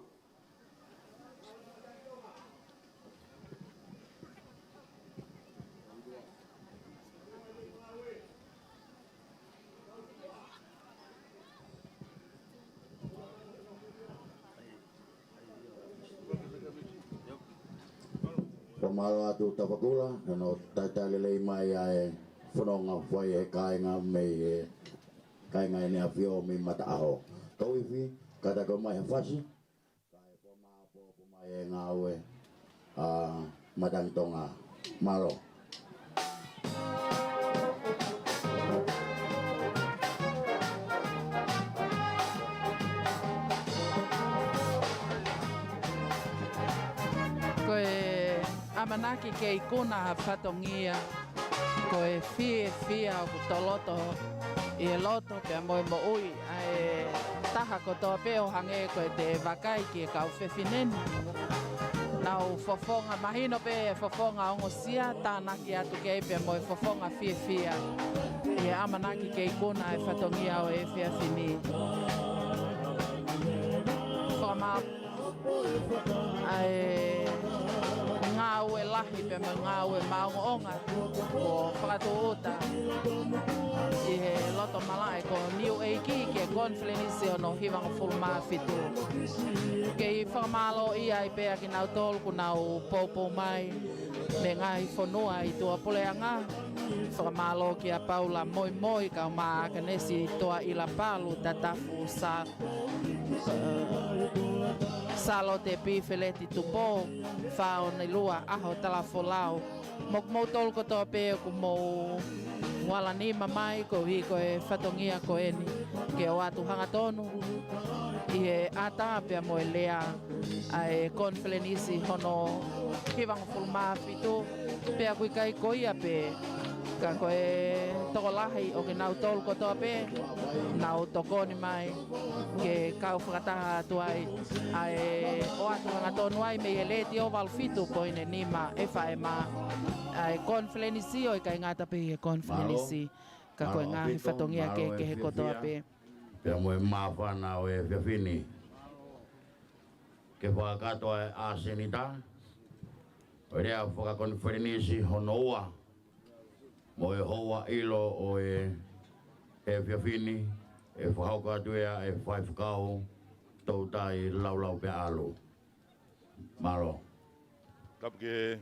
Fakamālō atu Tafakula, hono talitali lelei mai ʻa e fononga fai ʻe he kāinga mei he kāinga ʻEne ʻAfio mei Mataʻaho. Kau ifi, kātaki mai ha fasi, kae fakamāʻopoʻopo mai e ngāue ʻa Matangi Tonga. Mālō. Ko e ʻamanaki ke ikuna ha fatongia, ko e fiefia ʻoku toloto ʻi he loto pea mo e moʻui ʻa e taha kotoa pē ʻo hangē ko ʻete vakai ki he kau fefine ni. Nau fofonga mahino pē e fofonga ongosia, tānaki atu ki ai pea mo e fofonga fiefia. ʻI he ʻamanaki ke ikuna e fatongia ʻo e efiafi ni. Fakamā ʻa e ngāue lahi pea mo e ngāue maʻongoʻonga kuo fakatūʻuta ʻi he loto malaʻe ko Niuʻeiki ki he konifelenisi hono hivangofulu mā fitu. Kei fakamālōʻia ai pē ʻa kinautolu kuo nau poupou mai mei he ngaahi fonua ʻi tuʻapuleʻanga. Fakamālō kia Paula Moimoi, kau mā Akenesi Toaʻila Palu, Tatafu Sa-, Salote Pifeleti Tupou, Faonelua ʻAho Talafolau. Mo kimoutolu kotoa pē ʻoku mou vala nima mai koeʻuhi ko e fatongia ko eni ke ʻoatu hangatonu ʻi he ʻata pea mo e lea ʻa e konifelenisi hono hivangofulu mā fitu, pea ʻoku ʻikai ko ia pē, ka ko e tokolahi ʻo kinautolu kotoa pē, nau tokoni mai ke kau fakataha atu ai ʻa e ʻoatu hangatonu ai mei he Letiō valu fitu poini nima FM, ʻa e konifelenisi ʻo ʻikai ngata pē he konifelenisi, ka ko e ngaahi fatongia kehekehe kotoa pē. Pea mo e māfana ʻo e efiafi ni. Ke fakakakato ʻa e ʻasenita ʻo e lea fakakonifelenisi hono ua mo e houa ʻilo ʻo e efiafi ni, ʻe fakahoko atu ia ʻe Faifekau Toutai Laulau pea ʻalu. Mālō. Tapu ki he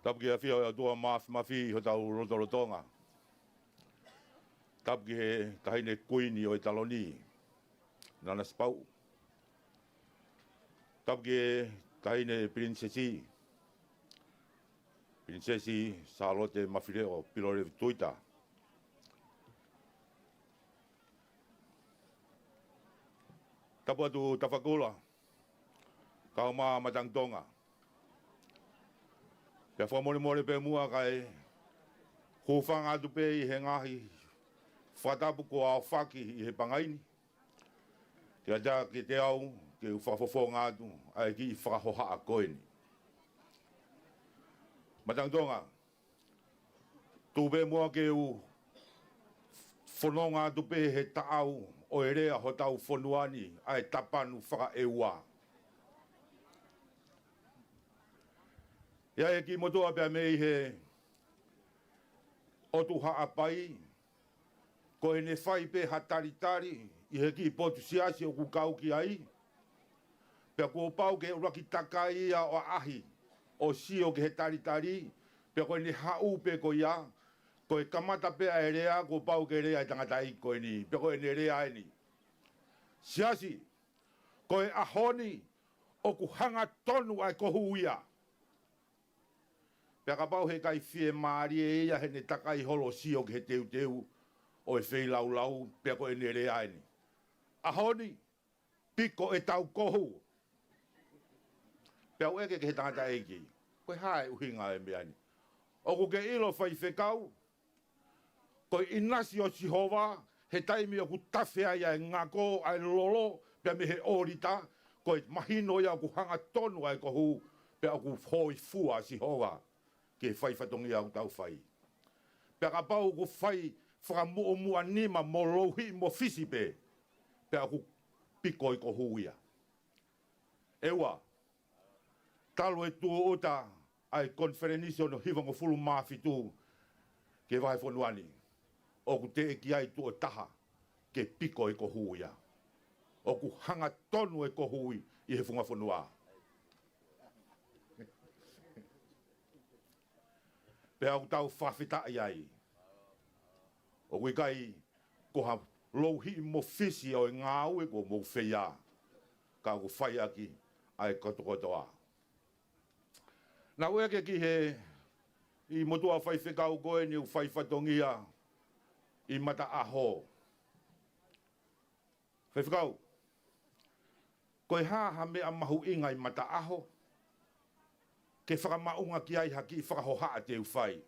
Tapu ki he ʻafio ʻa e ʻOtua Māfimafi ʻi hotau lotolotonga. Tapu ki he Taʻahine Kuini ʻo e Taloni, Nanasipauʻu. Tapu ki he Taʻahine Pilinisesi, Pilinisesi Sālote Mafileʻo Pilolevu Tuita. Tapu atu Tafakula, kau mā Matangi Tonga. Pea fakamolemole pē muʻa kae hūfanga atu pē ʻi he ngaahi fakatapu kuo aofaki ʻi he pangai ni, ke ʻatā kiate au ke u fakafofonga atu ʻa e kiʻi fakahohaʻa ko eni. Matangi Tonga, tuku pē muʻa ke u fononga atu pē he taʻau ʻo e lea hotau fonua ni ʻa e tapanu fakaʻeua. ʻI ai e kiʻi motuʻa pea mei he ʻOtu Haʻapai, ko ʻene fai pē ha talitali ʻi he kiʻi potu siasi ʻoku kau ki ai, pea kuo pau ke ʻuluaki takai ia ʻo ʻaʻahi ʻo sio ki he talitali, pea ko ʻene haʻu pē ko ia, ko e kamata pē ʻa e lea kuo pau ke lea e tangataʻeiki ko eni, pea ko ʻene lea eni: Siasi, ko e ʻaho ni ʻoku hangatonu ʻa e kohu ia. Pea kapau he ʻikai fiemālie ia heʻene takai holo ʻo sio ki he teuteu ʻo e feilaulau, pea ko ʻene lea eni: ʻAho ni, piko ʻetau kohu. Pea u ʻeke ki he tangataʻeiki, ko e hā e ʻuhinga e meʻa ni? ʻOku ke ʻilo, faifekau, ko e ʻinasi ʻo Sihova, he taimi ʻoku tafe ai ʻa e ngako, ʻa e lolo, pea mei he ʻōlita, ko e mahino ia ʻoku hangatonu ʻa e kohu, pea ʻoku hōifua ʻa Sihova ki he fai fatongia ʻoku tau fai. Pea kapau ʻoku fai fakamuʻomuʻa nima mo louhiʻi mo fisi pē, pea ʻoku piko e kohu ia. ʻE ua, talu e tūʻuta ʻa e konifelenisi hono hivangofulu mā fitu ki he vahefonua ni, ʻoku teʻeki ai tuʻo taha ke piko e kohu ia. ʻOku hangatonu e kohu ʻi he funga fonua. Pea ʻoku tau fakafetaʻi ai. ʻOku ʻikai ko ha louhiʻi mo fisi ʻo e ngāue kuo mou fai, ka ʻoku fai ʻaki ʻa e kotokotoa. Naʻa ku ʻeke ki he ʻi motuʻa faifekau ko eni ʻoku fai fatongia ʻi Mataʻaho. Faifekau, ko e hā ha meʻa mahuʻinga ʻi Mataʻaho ke fakamaʻunga ki ai ha kiʻi fakahohaʻa te u fai?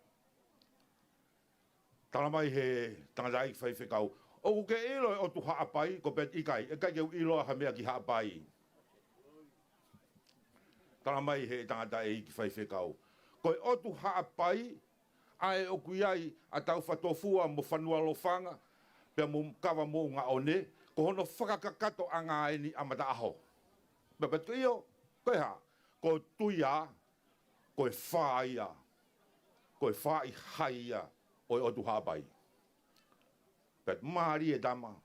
Tala mai he tangataʻeiki faifekau, ʻoku ke ʻilo e ʻOtu Haʻapai? Ko pet ʻikai, ʻikai ke u ʻilo ha meʻa ki Haʻapai. Tala mai he tangataʻeiki faifekau, ko e ʻOtu Haʻapai ʻa ē ʻoku ʻi ai ʻa Taufatofua mo Fanualofanga, pea mo Kavamoʻungaʻone, ko hono fakakakatoʻanga eni ʻa Mataʻaho. Pea pet ko ʻio, ko e hā? Ko Tuia, ko e fā ia, ko e fā ʻi hai ia ʻo e ʻOtu Haʻapai. Pea mālie tama,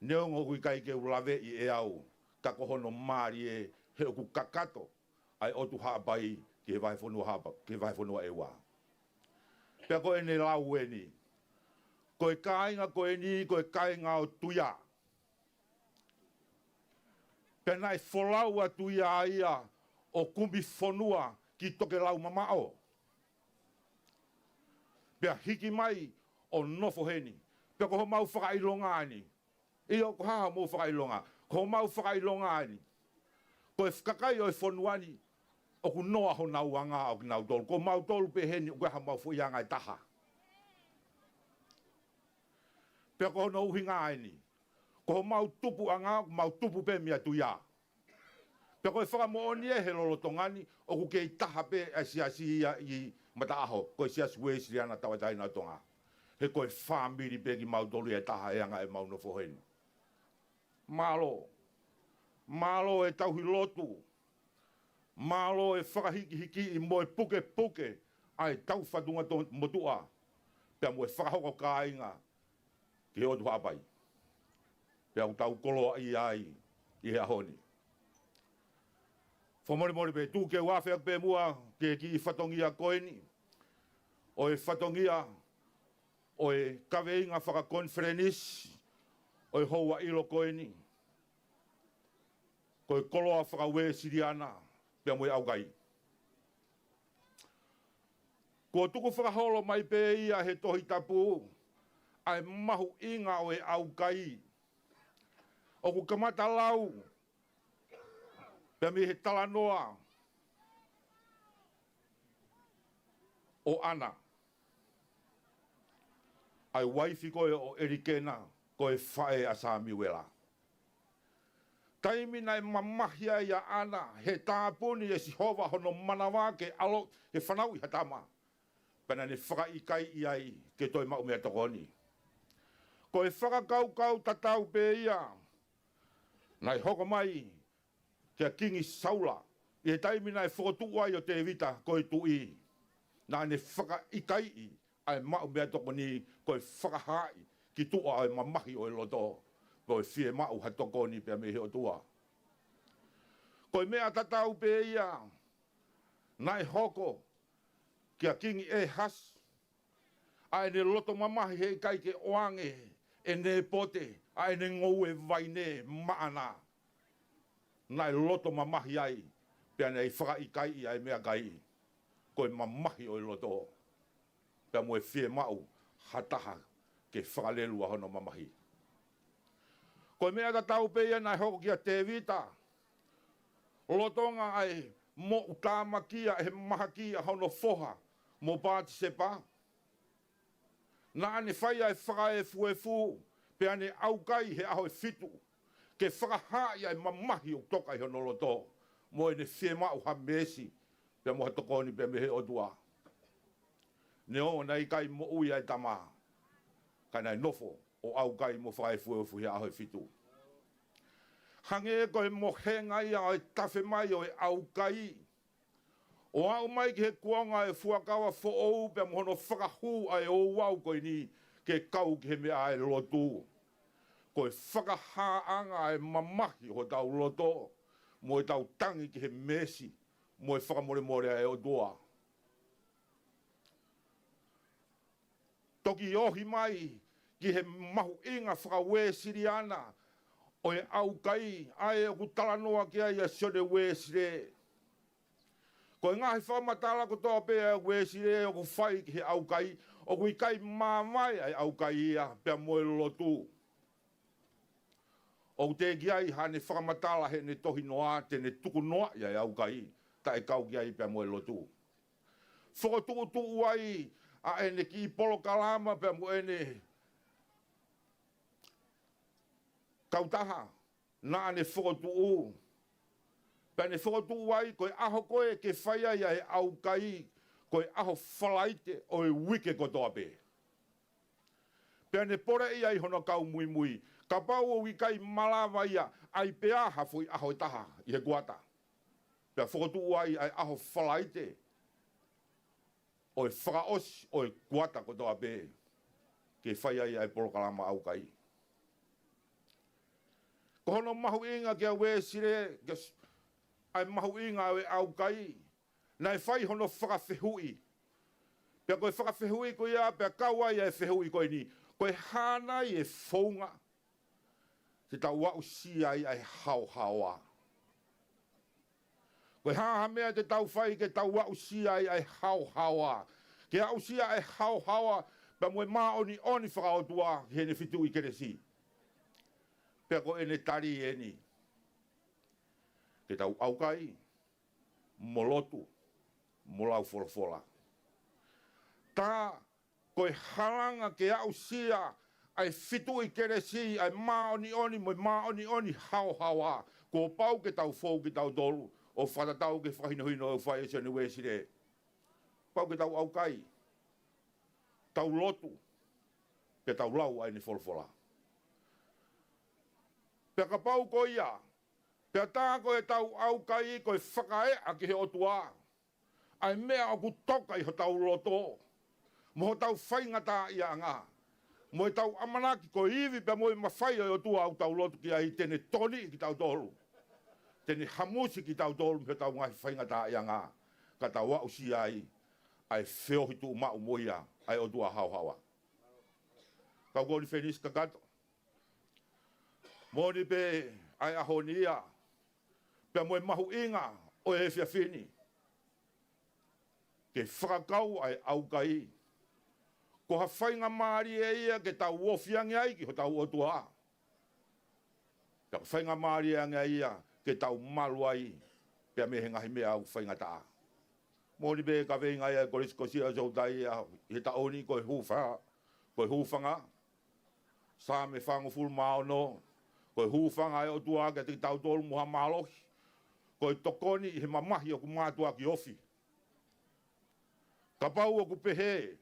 neongo ʻoku ʻikai ke u laveʻi ʻe au, ka ko hono mālie he ʻoku kakato ʻa e ʻOtu Haʻapai ki he vahefonua Haʻapa-, ki he vahefonua ʻEua. Pea ko ʻene lau eni, ko e kāinga ko eni, ko e kāinga ʻo Tuia. Pea naʻe folau atu ia ia ʻo kumi fonua ki Tokelau mamaʻo. Pea hiki mai ʻo nofo heni. Pea ko homau fakaʻilonga eni. ʻIo, ko e hā homau fakaʻilonga? Ko homau fakaʻilonga eni, ko e kakai ʻo e fonua ni, ʻoku noa honau anga ʻo kinautolu. Ko mautolu pē heni, ʻoku ʻi ai hamau foʻi anga ʻe taha. Pea ko hono ʻuhinga eni, ko homau tupuʻanga, ʻoku mau tupu pē meia Tuia. Pea ko e fakamoʻoni ē he lolotonga ni, ʻoku kei taha pē ʻa e siasi ia ʻi Mataʻaho, ko e Siasi Uēsiliana Tauʻatāina ʻo Tonga. He ko e fāmili pē kimautolu ia ʻe taha ʻe anga ʻemau nofo heni. Mālō. Mālō e tauhi lotu. Mālō e fakahīkihikiʻi mo e pukepuke ʻa e tau fatunga to-, motuʻa. Pea mo e fakahoko kāinga ki he ʻOtu Haʻapai. Pea ʻoku tau koloaʻia ai ʻi he ʻaho ni. Fakamolemole pē, tuku ke u afe atu pē muʻa ki he kiʻi fatongia ko eni. ʻO e fatongia ʻo e kaveinga fakakonifelenisi ʻo e houa ʻilo ko eni, ko e koloa fakauēsiliana pea mo e ʻaukai. Kuo tuku fakaholo mai pē ia he Tohi Tapu ʻa e mahuʻinga ʻo e ʻaukai. ʻOku kamata lau pea mei he talanoa ʻo ʻAna, ʻa e uaifi ko ē ʻo ʻElikena, ko e faʻē ʻa Samiuela. Taimi naʻe mamahi ai ʻa ʻAna, he tāpuni ʻe Sihova hono manava ke ʻalu ke fanauʻi ha tama. Pea naʻa ne fakaʻikaiʻi ai ke toe maʻu meʻatokoni. Ko e fakakaukau tatau pē ia naʻe hoko mai kia Kingi Saula ʻi he taimi naʻe fokotuʻu ai ʻo Tēvita ko e tuʻi. Naʻa ne fakaʻikaiʻi ʻa e maʻu meʻatokoni ko e fakahaaʻi ki tuʻa ʻo e mamahi ʻo e loto, ko e fiemaʻu ha tokoni pea mei he ʻOtua. Ko e meʻa tatau pē ia naʻe hoko kia Kingi ʻEhasi, ʻa ʻene loto mamahi heʻikai ke ʻoange ʻe Nēpote ʻa ʻene ngoue vaine maʻana. Naʻe loto mamahi ai, pea naʻe fakaʻikaiʻi ʻa e meʻakai, ko e mamahi ʻo e loto, pea mo e fiemaʻu ha taha ke fakalelu ʻa hono mamahi. Ko e meʻa tatau pē ia naʻe hoko kia Tēvita, lolotonga ʻa e moʻutāmakia ʻe he mahaki ʻa hono foha mo Patisepa. Naʻa ne fai ʻa e fakaefuefu, pea ne ʻaukai he ʻaho ʻe fitu, ke fakahaaʻi ʻa e mamahi ʻoku toka ʻi hono loto, mo ʻene fiemaʻu ha meesi, pea mo ha tokoni pea mei he ʻOtua. Neongo naʻe ʻikai moʻui ʻa e tama, ka naʻe nofo ʻo ʻaukai mo fakaefuefu he ʻaho ʻe fitu. Hangē ko e mohenga ia ʻo e tafe mai ʻo e ʻaukai, ʻo aʻu mai ki he kuonga ʻo e fuakava foʻou pea mo hono fakahū ʻa e ouau ko eni ke kau ki he meʻa ʻa e lotu. Ko e fakahāʻanga ʻa e mamahi ʻo hotau loto, mo ʻetau tangi ki he meesi mo e fakamolemole ʻa e ʻOtua. Toki ohi mai ki he mahuʻinga fakauēsiliana ʻo e ʻaukai, ʻa ē ʻoku talanoa ki ai ʻa Sione Uēsilē. Ko e ngaahi fakamatala kotoa pē ʻa Uēsilē ʻoku fai ki he ʻaukai, ʻoku ʻikai māvae ʻa e ʻaukai ia pea mo e lotu. ʻOku teʻeki ai haʻane fakamatala heʻene tohinoa te ne tukunoaʻi ʻa e ʻaukai, taʻe kau ki ai pea mo e lotu. Fokotuʻutuʻu ai ʻa ʻene kiʻi polokalama pea mo ʻene kautaha naʻa ne fokotuʻu. Pea ne fokotuʻu ai ko e ʻaho ko ē ke fai ai ʻa e ʻaukai, ko e ʻaho Falaite ʻo e uike kotoa pē. Pea ne poleʻi ai hono kau muimui, kapau ʻoku ʻikai malava ia, ʻai pē ha foʻi ʻaho ʻe taha ʻi he kuata. Pea fokotuʻu ai ʻa e ʻaho Falaite ʻo e fakaʻosi ʻo e kuata kotoa pē, ke fai ai ʻa e polokalama ʻaukai. Ko hono mahuʻinga kia Uēsilē, ke s-, ʻa e mahuʻinga ʻo e ʻaukai, naʻe fai hono fakafehuʻi. Pea ko e fakafehuʻi ko ia, pea kau ai ʻa e fehuʻi ko eni, ko e hā nai e founga te tau aʻusia ai ʻa e haohaoa? Ko e hā ha meʻa te tau fai ke tau aʻusia ai ʻa e haohaoa? Ke aʻusia ʻa e haohaoa pea mo e māʻoniʻoni fakaʻotua ki heʻene fetuʻu ʻi kelesi. Pea ko ʻene tali eni, ke tau ʻaukai, mo lotu, mo lau folofola. Tā ko e halanga ke aʻusia ʻa e fetuʻu ʻi kelesi, ʻa e māʻoniʻoni mo e māʻoniʻoni haohaoa, kuo pau ke tau fou kitautolu ʻo fakatatau ki he fakahinohino ʻoku fai ʻe Sione Uēsilē. Pau ke tau ʻaukai, tau lotu, pea tau lau ʻa ʻene folofola. Pea kapau ko ia, pea tā ko ʻetau ʻaukai ko e fakaeʻa ki he ʻOtua ʻa e meʻa ʻoku toka ʻi hotau loto, mo hotau faingataʻaʻiaʻanga, mo ʻetau ʻamanaki ko e ivi pea mo e mafai ʻo e ʻOtua ʻoku tau lotu ki ai te ne toniʻi kitautolu, te ne hamusi kitautolu mei hotau ngaahi faingataʻaʻiaʻanga, ka tau aʻusia ai ʻa e feohi tuʻumaʻu mo ia ʻa e ʻOtua haohaoa. Kau Konifelenisi kakato, moʻoni pē ʻa e ʻaho ni ia, pea mo e mahuʻinga ʻo e efiafi ni, ke fakakau ʻa e ʻaukai. Ko ha faingamālie ia ke tau ofi ange ai ki hotau ʻOtua. Pea ko e faingamālie ange ia ke tau malu ai pea mei he ngaahi meʻa ʻoku faingataʻa. Moʻoni pē kaveinga ia ʻa e Kolisi Kosipeli ʻo e Tohi Tapu ʻi he taʻu ni, ko e hūfa-, ko e hūfanga. Saame fāngofulu mā ono, ko e hūfanga ʻa e ʻOtua kiate kitautolu mo ha mālohi, ko e tokoni ʻi he mamahi ʻoku mātuʻaki ofi. Kapau ʻoku pehē,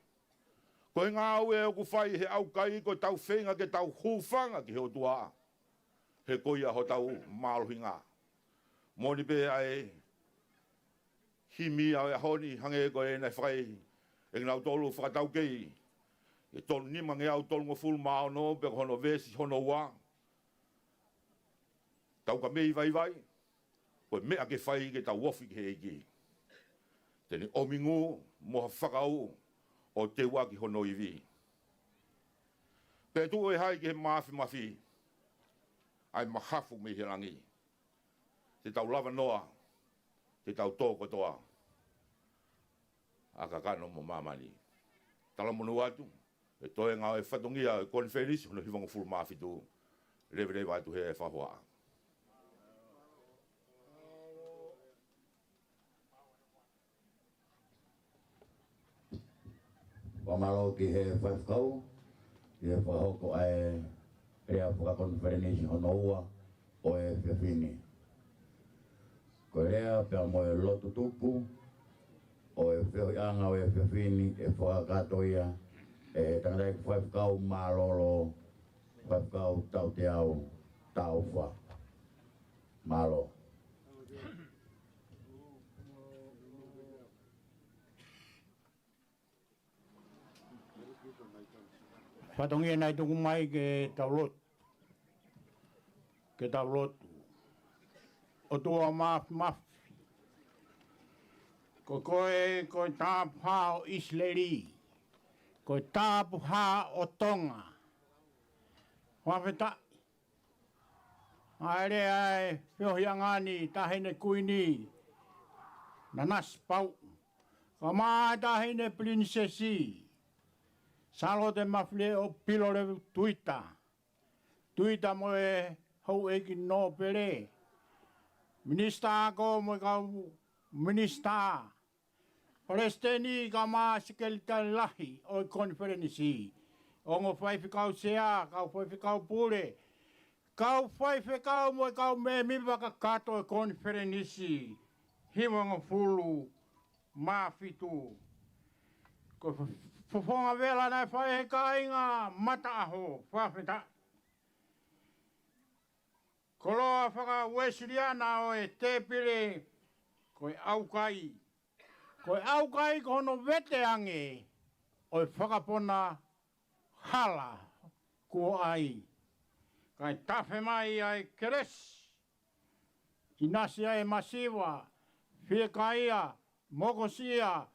Ko e ngāue ʻoku fai he ʻaukai ko ʻetau feinga ke tau hūfanga ki he ʻOtua. He ko ia hotau mālohinga. Moʻoni pē ʻa e himi ʻa e ʻaho ni hangē ko ē naʻe fai ʻe kinautolu fakataukei. ʻE tolu nima ngeau tolungofulu mā ono pea ko hono veesi hono ua. Tau ka mei vaivai, ko e meʻa ke fai ke tau ofi ki he ʻEiki. Te ne ʻomi ngū mo ha fakaū ʻo teuaki hono ivi. Pea tuʻu ʻe hai ki he mafimafi, ʻa e mahafu mei he langi. Te tau lava noa, te tau tō kotoa. ʻA kakano mo māmani. Talamonū atu, ʻe toe ngāue fatongia ʻo e konifelenisi hono hivangofulu mā fitu, leveleva atu he fahoa. Fakamālō ki he faifekau, ki he fakahoko ʻa e lea fakakonifelenisi hono ua ʻo e efiafi ni. Ko e lea pea mo e lotu tupu ʻo e feohiʻanga ʻo e efiafi ni ʻe fakakakato ia ʻe he tangataʻeiki faifekau mālōlō, Faifekau Tauteau Taufa. Mālō. Fatongia naʻe tuku mai ke tau lotu. Ke tau lotu. ʻOtua Māfimafi, ko koe ko e Tāpuhā ʻo ʻIsileli, ko e Tāpuhā ʻo Tonga. Fakafetaʻi. ʻA e lea ʻa e feohiʻanga ni, Taʻahine Kuini Nanasipauʻu, kae ʻumaʻā e Taʻahine Pilinisesi Sālote Mafileʻo Pilolevu Tuita, Tuita mo e houʻeiki nōpele, Minisitā Ako mo e kau minisitā, Palesiteni kae ʻumaʻā e Sekelitali Lahi ʻo e konifelenisi, ongo faifekau sea, kau faifekau pule, kau faifekau mo e kau mēmipa kakato ʻo e konifelenisi hivangofulu mā fitu. Ko e fo-, fofonga vela naʻe fai ʻe he kāinga Mataʻaho, fakafetaʻi. Koloa faka-Uēsiliana ʻo e tēpile ko e ʻaukai. Ko e ʻaukai ko hono vete ange ʻo e fakapona hala kuo ʻai. Kae tafe mai ʻa e kelesi, ʻinasi ʻa e masiva, fiekaia, mokosia,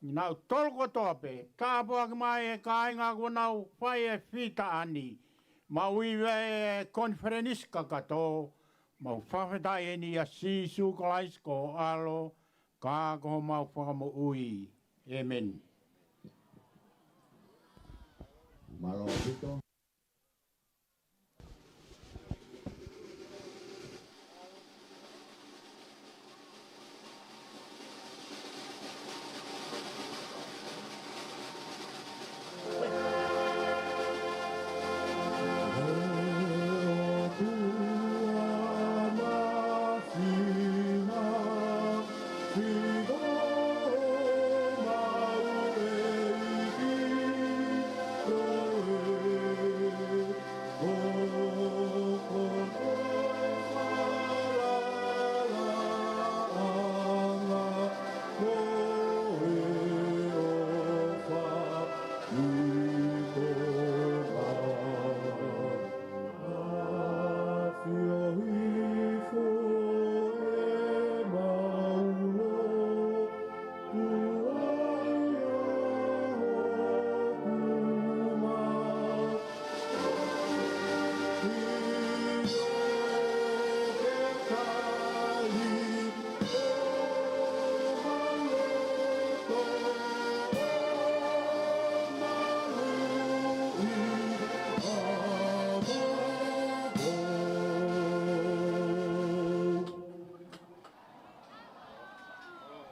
kinautolu kotoa pē. Tāpuaki mai e kāinga kuo nau fai e fita ni. Mau ivi e konifelenisi kakato, mau fakafetaʻi eni ʻia Sīsū Kalaisi ko ho ʻAlo, ka ko homau Fakamoʻui. ʻĒmeni. Mālō ʻaupito.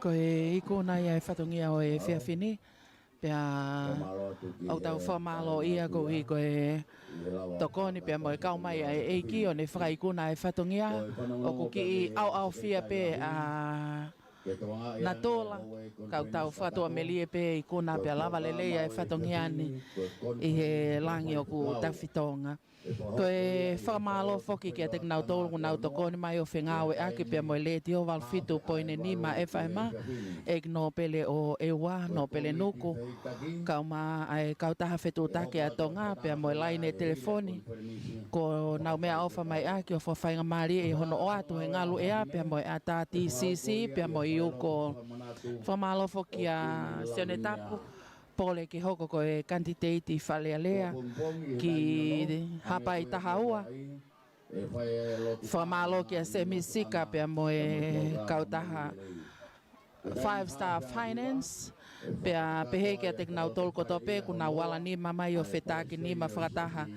Ko e ikuna ia e fatongia ʻo e efiafi ni, pea ʻoku tau fakamālō ia koeʻuhi ko e tokoni pea mo e kau mai ʻa e ʻEiki ʻo ne fakaikuna e fatongia. ʻOku kiʻi ʻaoʻaofia pē ʻa natula, ka ʻoku tau fakatuʻamelie pē ikuna pea lava lelei ʻa e fatongia ni ʻi he langi ʻoku tafitonga. Ko e fakamālō foki kiate kinautolu ʻoku nau tokoni mai ʻo fengāueʻaki pea mo e Letiō valu fitu poini nima F M, ʻEiki Nōpele ʻo ʻEua, Nōpele Nuku, kaeʻumaʻā e kautaha fetuʻutaki ʻa Tonga pea mo e laine telefoni. Kuo nau meʻaʻofa mai ʻaki ʻo fakafaingamālieʻi hono ʻoatu he ngalu ʻea pea mo e ʻatā T C C pea mo e iuko. Fakamālō foki kia Sione Tapu, pole ke hoko ko e kanititeiti Fale Alea ki Haʻapai taha ua. Fakamālō kia Semi Sika pea mo e kautaha Five Star Finance, pea pehē kiate kinautolu kotoa pē kuo nau ala nima mai ʻo fetākinima fakataha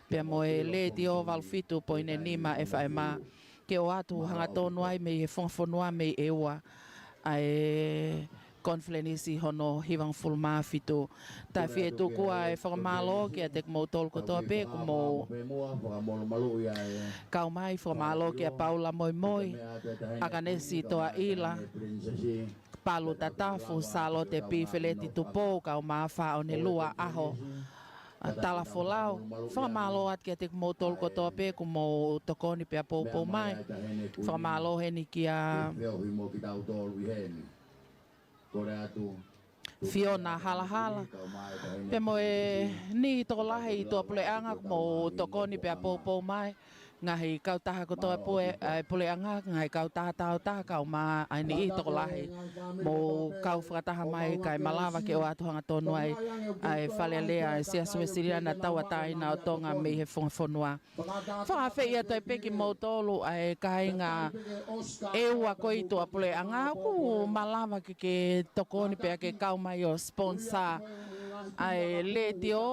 pea mo e Letiō valu fitu poini nima F M, ke ʻoatu hangatonu ai mei he funga fonua mei ʻEua ʻa e konifelenisi hono hivangofulu mā fitu. Taʻefietuku ʻa e fakamālō kiate kimoutolu kotoa pē kuo mou kau mai. Fakamālō kia Paula Moimoi, ʻAkanesi Toaʻila, Palu Tatafu, Sālote Pifeleti Tupou, kaeʻumaʻā Faʻonelua ʻAho, ʻa Talafolau. Fakamālō atu kiate kimoutolu kotoa pē kuo mou tokoni pea poupou mai. Fakamālō heni kia Fiona Halahala pea mo e niʻihi tokolahi ʻi tuʻapuleʻanga kuo mou tokoni pea poupou mai. Ngaahi kautaha kotoa pē ʻa e puleʻanga, ngaahi kautaha taautaha kaeʻumaʻā e niʻihi tokolahi mou kau fakataha mai kae malava ke ʻoatu hangatonu ai ʻa e Fale Alea ʻa e Siasi Uēsiliana Tauʻatāina ʻo Tonga mei he funga fonua. Fakaafeʻi atu ai pē kimoutolu ʻa e kāinga ʻEua ko ē ʻi tuʻapuleʻanga ʻoku malava ke ke tokoni pea ke kau mai ʻo sponsor ʻa e letiō.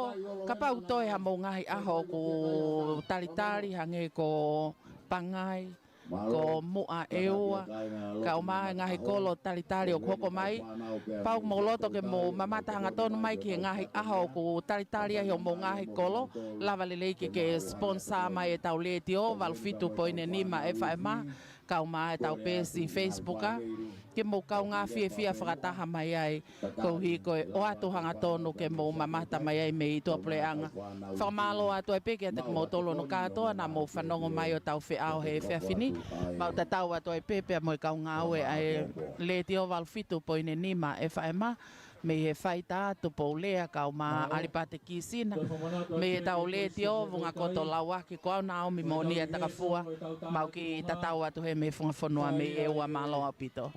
Kapau toe ha mou ngaahi ʻaho ʻoku talitali hangē ko Pangai, ko Muʻa ʻEua, kaeʻumaʻā e ngaahi kolo talitali ʻoku hoko mai. Kapau ʻoku mou loto ke mou mamata hangatonu mai ki he ngaahi ʻaho ʻoku talitali ai homou ngaahi kolo, lava lelei ke ke sponsor mai ʻetau letiō valu fitu poini nima F M, kaeʻumaʻā ʻetau peesi Facebook, ke mou kaungā fiefia fakataha mai ai, koeʻuhi ko e ʻoatu hangatonu ke mou mamata mai ai mei tuʻapuleʻanga. Fakamālō atu ai pē kiate kimoutolu hono kātoa naʻa mou fanongo mai ʻo tau feʻao he efiafi ni. Mau tatau atu ai pē pea mo e kau ngāue ʻa e letiō valu fitu poini nima F M, mei he faitā Tupoulea kaeʻumaʻā ʻAlipate Kisina, mei heʻetau letiō Vunga Koto Lauaki, ko au Naomi Moʻonia Takafua, mau kiʻi tatau atu heni mei he funga fonua mei ʻEua. Mālō ʻaupito.